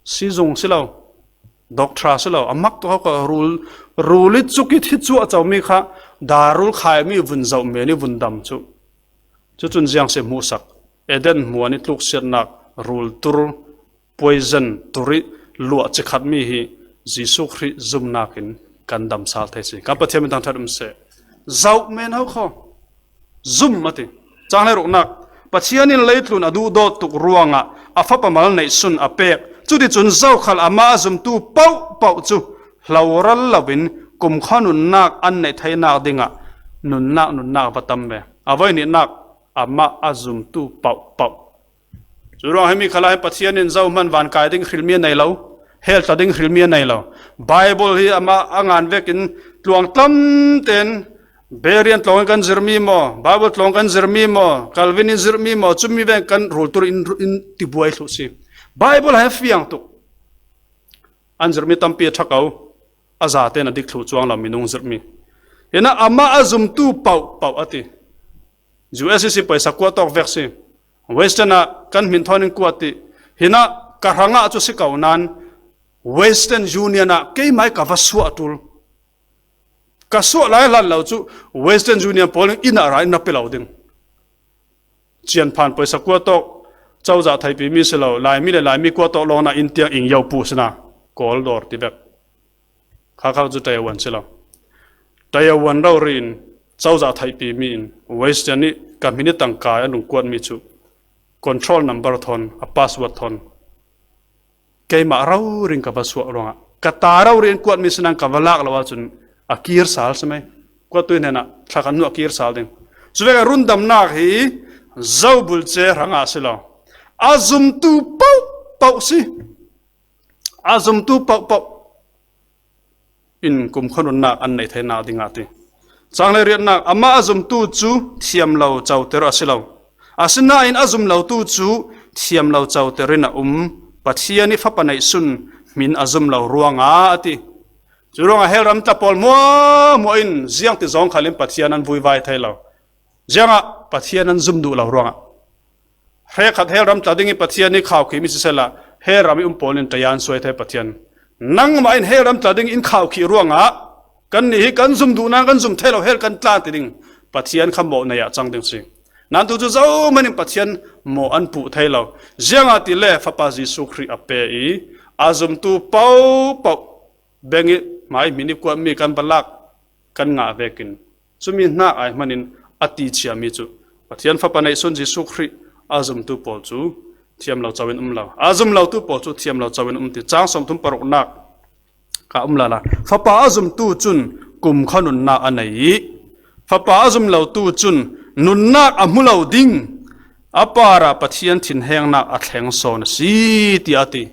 si zung si lo, doctor si lo, a mak tu hau kha rul, rul i cuk i thi cuah comi kha dar rul khaimi vun zoh men i vun dam cu. Cucun ziang si hmuhsak, Eden hmuan i tluksiatnak rul tur, poison tur i luah cikhat mi hi Jesu Khrih zumnakin kan damsal thei si. Kan Pathian min thangṭhat um seh. Zauh men ho kho. Zum a ti. Chang le ruknak. Pathian in leitlun a duhdawt tuk ruangah a fapa mal neihsun a pek. Cuticun zokhal amah a zumtu pauhpauh cu hloral loin kumkhua nunnak an neih theinak dingah nunnak, nunnak va tam ve. A voi nihnak, amah a zumtu pauhpauh. Curuang himi khalah hin Pathian in zohman vankai ding hrilmi a nei lo, hell tla ding hrilmi a nei lo. Bible hi amah a ngan vekin tluang tlamten Berean tlawng in kan zirmi maw, Bible tlawng kan zirmi maw, Calvin in zirmi maw, cumi veng kan rultur in, in tibuai thluh si. Bible he fiang tuk. An zirmi tampi a ṭha ko, a zaten a dik thluh cuang lo minung zirmi. Hinah amah a zumtu pauhpauh a ti. U S si paisa kuat tawk vek si. Western ah kan hmin thawn in kuat ti. Hinah ka hrangah cu si ko nan Western Union ah keimah ka va suah tul. Ka suah lai hlan lo cu Western Union pawl in inn ah ra in na pe lo ding. Cian phan paisa kuat tawk, cozah theihpi mi si lo, Laimi le Laimi kuat tawk lawng na inn tiang ing yo pu si na, kawl dawr ti vek. Kha kha cu Taiwan si lo. Taiwan rori in cozah theihpi mi in Western nih ka hmin i tangkai an rung kuat mi cu control number thawn, a password thawn. Keimah rori in ka va suah ruangah, ka ta rori in kuat mi si nan ka va lak lo ahcun a kir sal si mai. Kuattu hnenah thla kan hnu a kir sal ding. Cuvek a rundamnak hi zobulce hrangah a si lo. A zumtu pauhpauh si. A zumtu pauhpauh in kumkhua nunnak an neih theinak dingah a ti. Cang le riatnak, amah a zumtu cu thiam lo coter a si lo. Asinain a zum lotu cu thiam lo coter in a um. Pathian i fapa neihsun hmin a zum lo ruangah a ti. Cu ruangah hell ram tla pawl hmuahhmuah in ziangti zong khal in Pathian an vuivai thei lo. Ziangah Pathian an zum duh lo ruangah. Hrekkhat hell ram tla ding i Pathian i khaukhih mi sisehla, hell ram i um pawl in taya an suai thei Pathian. Nangmah in hell ram tla ding in khaukhih ruangah kannih hi kan zum duh nan kan zum thei lo, hell kan tlan ti ding. Pathian kha mawh nei ah cang ding si. Nan tu cu zohman in Pathian mawh an puh thei lo. Ziangahtile Fapa Jesuh Khrih a pe i a zumtu paohpaoh beng i hmai hmin i kuatmi kan va lak kan ngah vekin cumi hnak ai hmanin a ti ciami cu Pathian Fapa neihsun Jesuh Khrih a zumtu pawl cu thiam lo co in um lo. A zum lotu pawl cu thiam lo co in um ti. Cang sawmthum paruknak ka um lala. Fapa a zumtu cun kumkhua nunnak a nei i Fapa a zum lotu cun nunnak a hmu lo ding, a parah Pathian thinhengnak a thleng sawn a si, tiah a ti.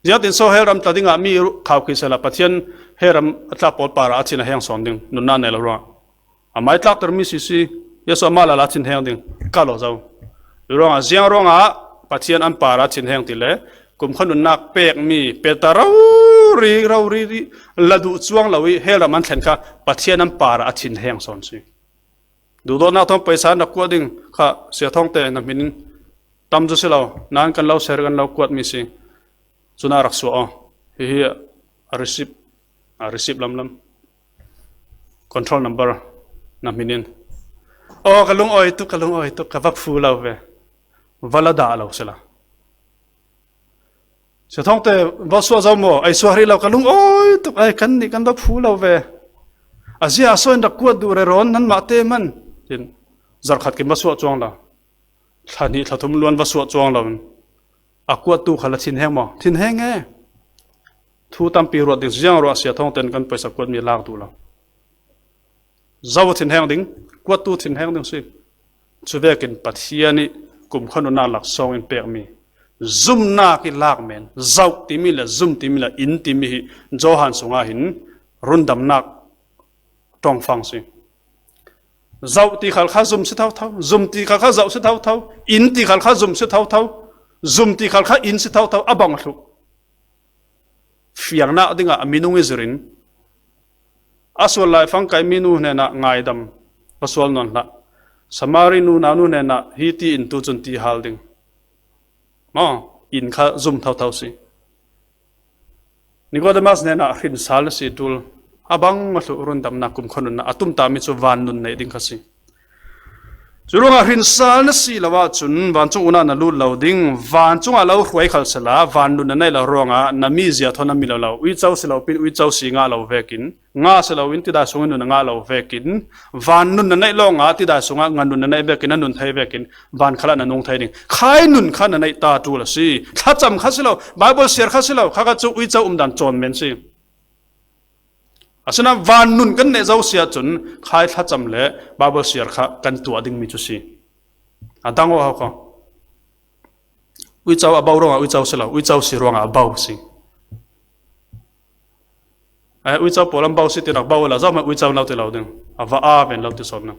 Ziangtin so hell ram tla dingah mi khaukhih sehla Pathian hell ram a tla pawl parah a thin a heng sawn ding, nunnak nei lo ruangah. A mai tlaktermi sisi, Jesuh amah lala thinheng ding, ka lo zo. Ruangah, ziang ruangah Pathian an parah thinheng ti le, kumkhua nunnak pekmi, peta rori, rori, la duh cuang lo i hell ram an thlen kha Pathian an parah a thinheng sawn si. Duhdawtnak thawng paisa na kuat ding kha sia thawngte na hmin in tam cu si lo, nan kan lo ser, kan lo kuatmi si. Cun a rak suah aw. Hihi a receipt, a receipt lamlam. Control number na hmin in. Aw, ka lungawi tuk, ka lungawi tuk, ka va phu lo ve. Va la dah lo sila. Sia thawngte va suah zo maw? Ai suah rih lo, ka lungawi tuk, ai kan nih kan va phu lo ve. A zia a sawn rak kuat duh rero nanmah te man. Tin, zarh khat kin va suah cuang lo. Thla hnih thla thum luan va suah cuang lo. A kuattu kha la thinheng maw? Thinheng e. Thu tampi ruat ding, ziang ruah sia thawngten kan paisa kuatmi lak duh lo. Zo thinheng ding, kuattu thinheng ding si. Cuvekin Pathian i kumkhua nunnak laksawng in pekmi zumnak i lak men, zoh timi le zum timi le in timi hi Johan sungah hin rundamnak ṭongfang si. Zoh ti khal kha zum si thotho, zum ti khal kha zoh si thotho, in ti khal kha zum si thotho, zum ti khal kha in si thotho, a bang thluh. Fiangnak dingah a minung i zirin a sual lai fangkai mi nu hnenah ngaidam va sual nawn hlah. Samari nunau nu hnenah hi ti in tu cun ti hal ding. Maw, in kha zum thotho si. Nikodemas hnenah hrinsal na si tul a bang a thluh rundamnak kumkhua nunnak a tumtami cu van nun neih ding kha si. Curuangah hrinsal na si lo ahcun vancung unau na lut lo ding, vancungah lo hruai khal sehla, van nun na neih lo ruangah na mizia thawn na mi lo lo, uico si lo pin, uico si ngah lo vekin, nga si loin tidai sungin nun a ngah lo vekin, van nun na neih lawngah tidai sungah nga nun na neih vekin, na nun thei vekin, van khalah na nung thei ding. Khai nun kha na neih ta ṭul a si. Thlacam kha si lo, Bible siar kha si lo, kha kha cu uico umdan cawn men si. Asinain van nun kan neih zo si ahcun khai thlacam le Bible siar kha kan tuah dingmi cu si. A dang aw hau kho. Uico a bo ruangah uico si lo, uico si ruangah a bo si. Eh, uico pawl an bo si tinak bo la, zohmanh uico lo ti lo ding. A va aa ven lo ti sawn na.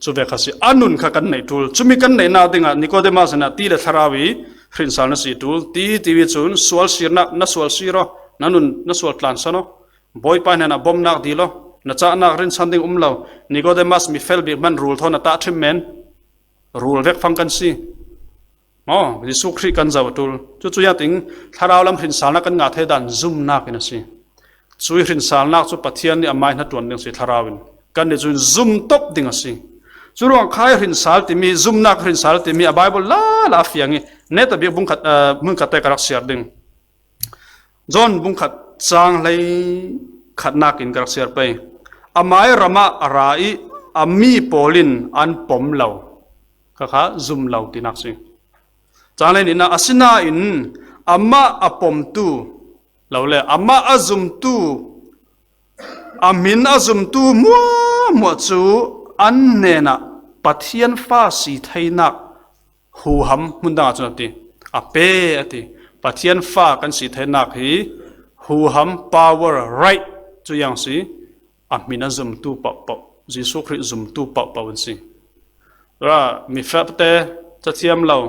Cu ve kha si. A nun kha kan neih ṭul. Cumi kan neihnak dingah Nicodemus in a ti le thlarau i hrinsal na si ṭul. Ti, ti i cun sual sirnak na sual sir aw, na nun na sual tlansan aw. Bawipa hnenah bawmhnak dil aw, na cahnak rinsan ding um lo. Nicodemus, mi fel bik hmanh rul thawn na tah ṭhim men. Rul vek fang kan si. Maw, Jesuh Khrih kan zoh a ṭul. Cucu ziangtin thlarau lam hrinsalnak kan ngah thei dan zumnak in a si. Cui hrinsalnak cu Pathian nih amai hnaṭuan ding a si, thlarau in. Kan nih cun zum top ding a si. Curuang khai hrinsal timi, zumnak hrinsal timi a Bible lala a fiang i, neta bik bungkhat, ah, hmunkhat te ka rak siar ding. John bungkhat cang hlei khatnak in ka rak siar pei. Amai ramah a ra i a mi pawl in an pom lo. Kha kha zum lo tinak si. Cang hlei nihnak, asinain amah a pomtu lo le amah a zumtu, a hmin a zumtu hmuahhmuah cu an hnenah Pathian fa si theinak huham, hmun dangah cun a ti, a pe a ti. Pathian fa kan si theinak hi huham, power, right cu yang si, a hmin a zumtu paohpaoh, Jesuh Khrih zumtu paohpaoh an si. Ra, mi fapte, cathiam lo,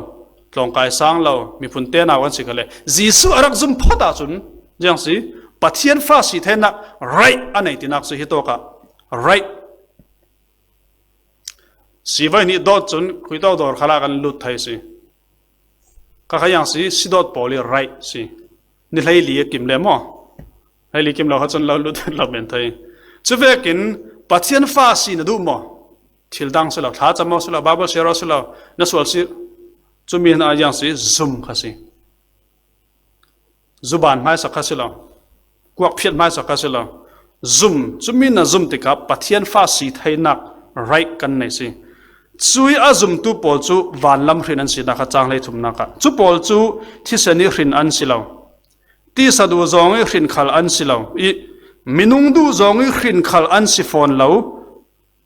tlawngkai sang lo, miphun te nau an si kha le, Jesuh a rak zum phawt ahcun ziang si, Pathian fa si theinak right a nei tinak si hi tawkah right. Sivai nih dawt cun khuitawk dawr khalah kan lut thei si. Kha kha yang si, si dawt pawl i right si. Ni hleili a kim le maw? Hleili kim lo kha cun lo lut lo men thei. Cuvekin Pathian fa si na duh maw? Thil dang si lo, thlacam maw si lo, Bible siar aw si lo, na sual si. Cumi hna yang si, zum kha si. Zuban hmaisa kha si lo, kuak phiat hmaisa kha si lo. Zum, cumi na zum tikah Pathian fa si theinak right kan nei si. Cui a zumtu pawl cu vanlam hrin an sinak kha cang hlei thumnak ah. Cu pawl cu thisen i hrin an si lo. Tisa duh zong i hrin khal an si lo. I minung duh zong i hrin khal an si fawn lo.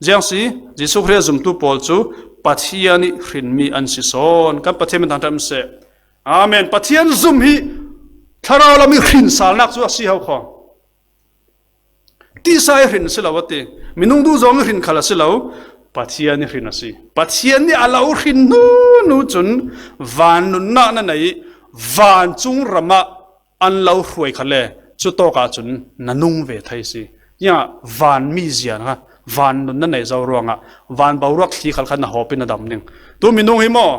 Ziang si, Jesuh Khrih a zumtu pawl cu Pathian i hrinmi an si sawn. Kan Pathian min thangṭhat seh. Amen. Pathian zum hi thlarau lam i hrinsalnak cu a si ho kho. Tisa i hrin a si lo a ti. Minung duh zong i hrin khal a si lo. Pathian i hrin a si. Pathian nih a lo hrin hnu hnu cun van nunnak na nei i vancung ramah an lo hruai kha le, cu tawk ahcun na nung ve thei si. Ziangah van mi zia na, van nun na nei zo ruangah, van boruak thli khal khan na hawp in na dam ding. Tu minung hi maw,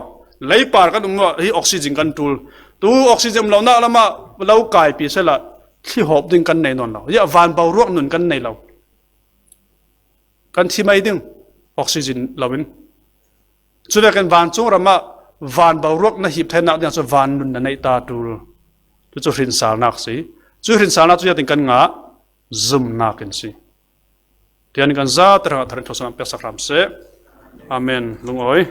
leipar kan um maw, hi oxygen kan ṭul. Tu oxygen um lonak lamah lo kaipi sehla, thli hawp ding kan nei nawn lo. Ziah van boruak nun kan nei lo. Kan thi mai ding, oxygen lo in. Cuvekin vancung ramah van boruak na hip theinak ding cu van nun na neih ta ṭul. Cucu hrinsalnak si. Cu hrinsalnak cu ziatin kan ngah, zumnak in si. Tian kan zate hrangah thar in thawhsam peksak hram seh. Amen. Lungawi.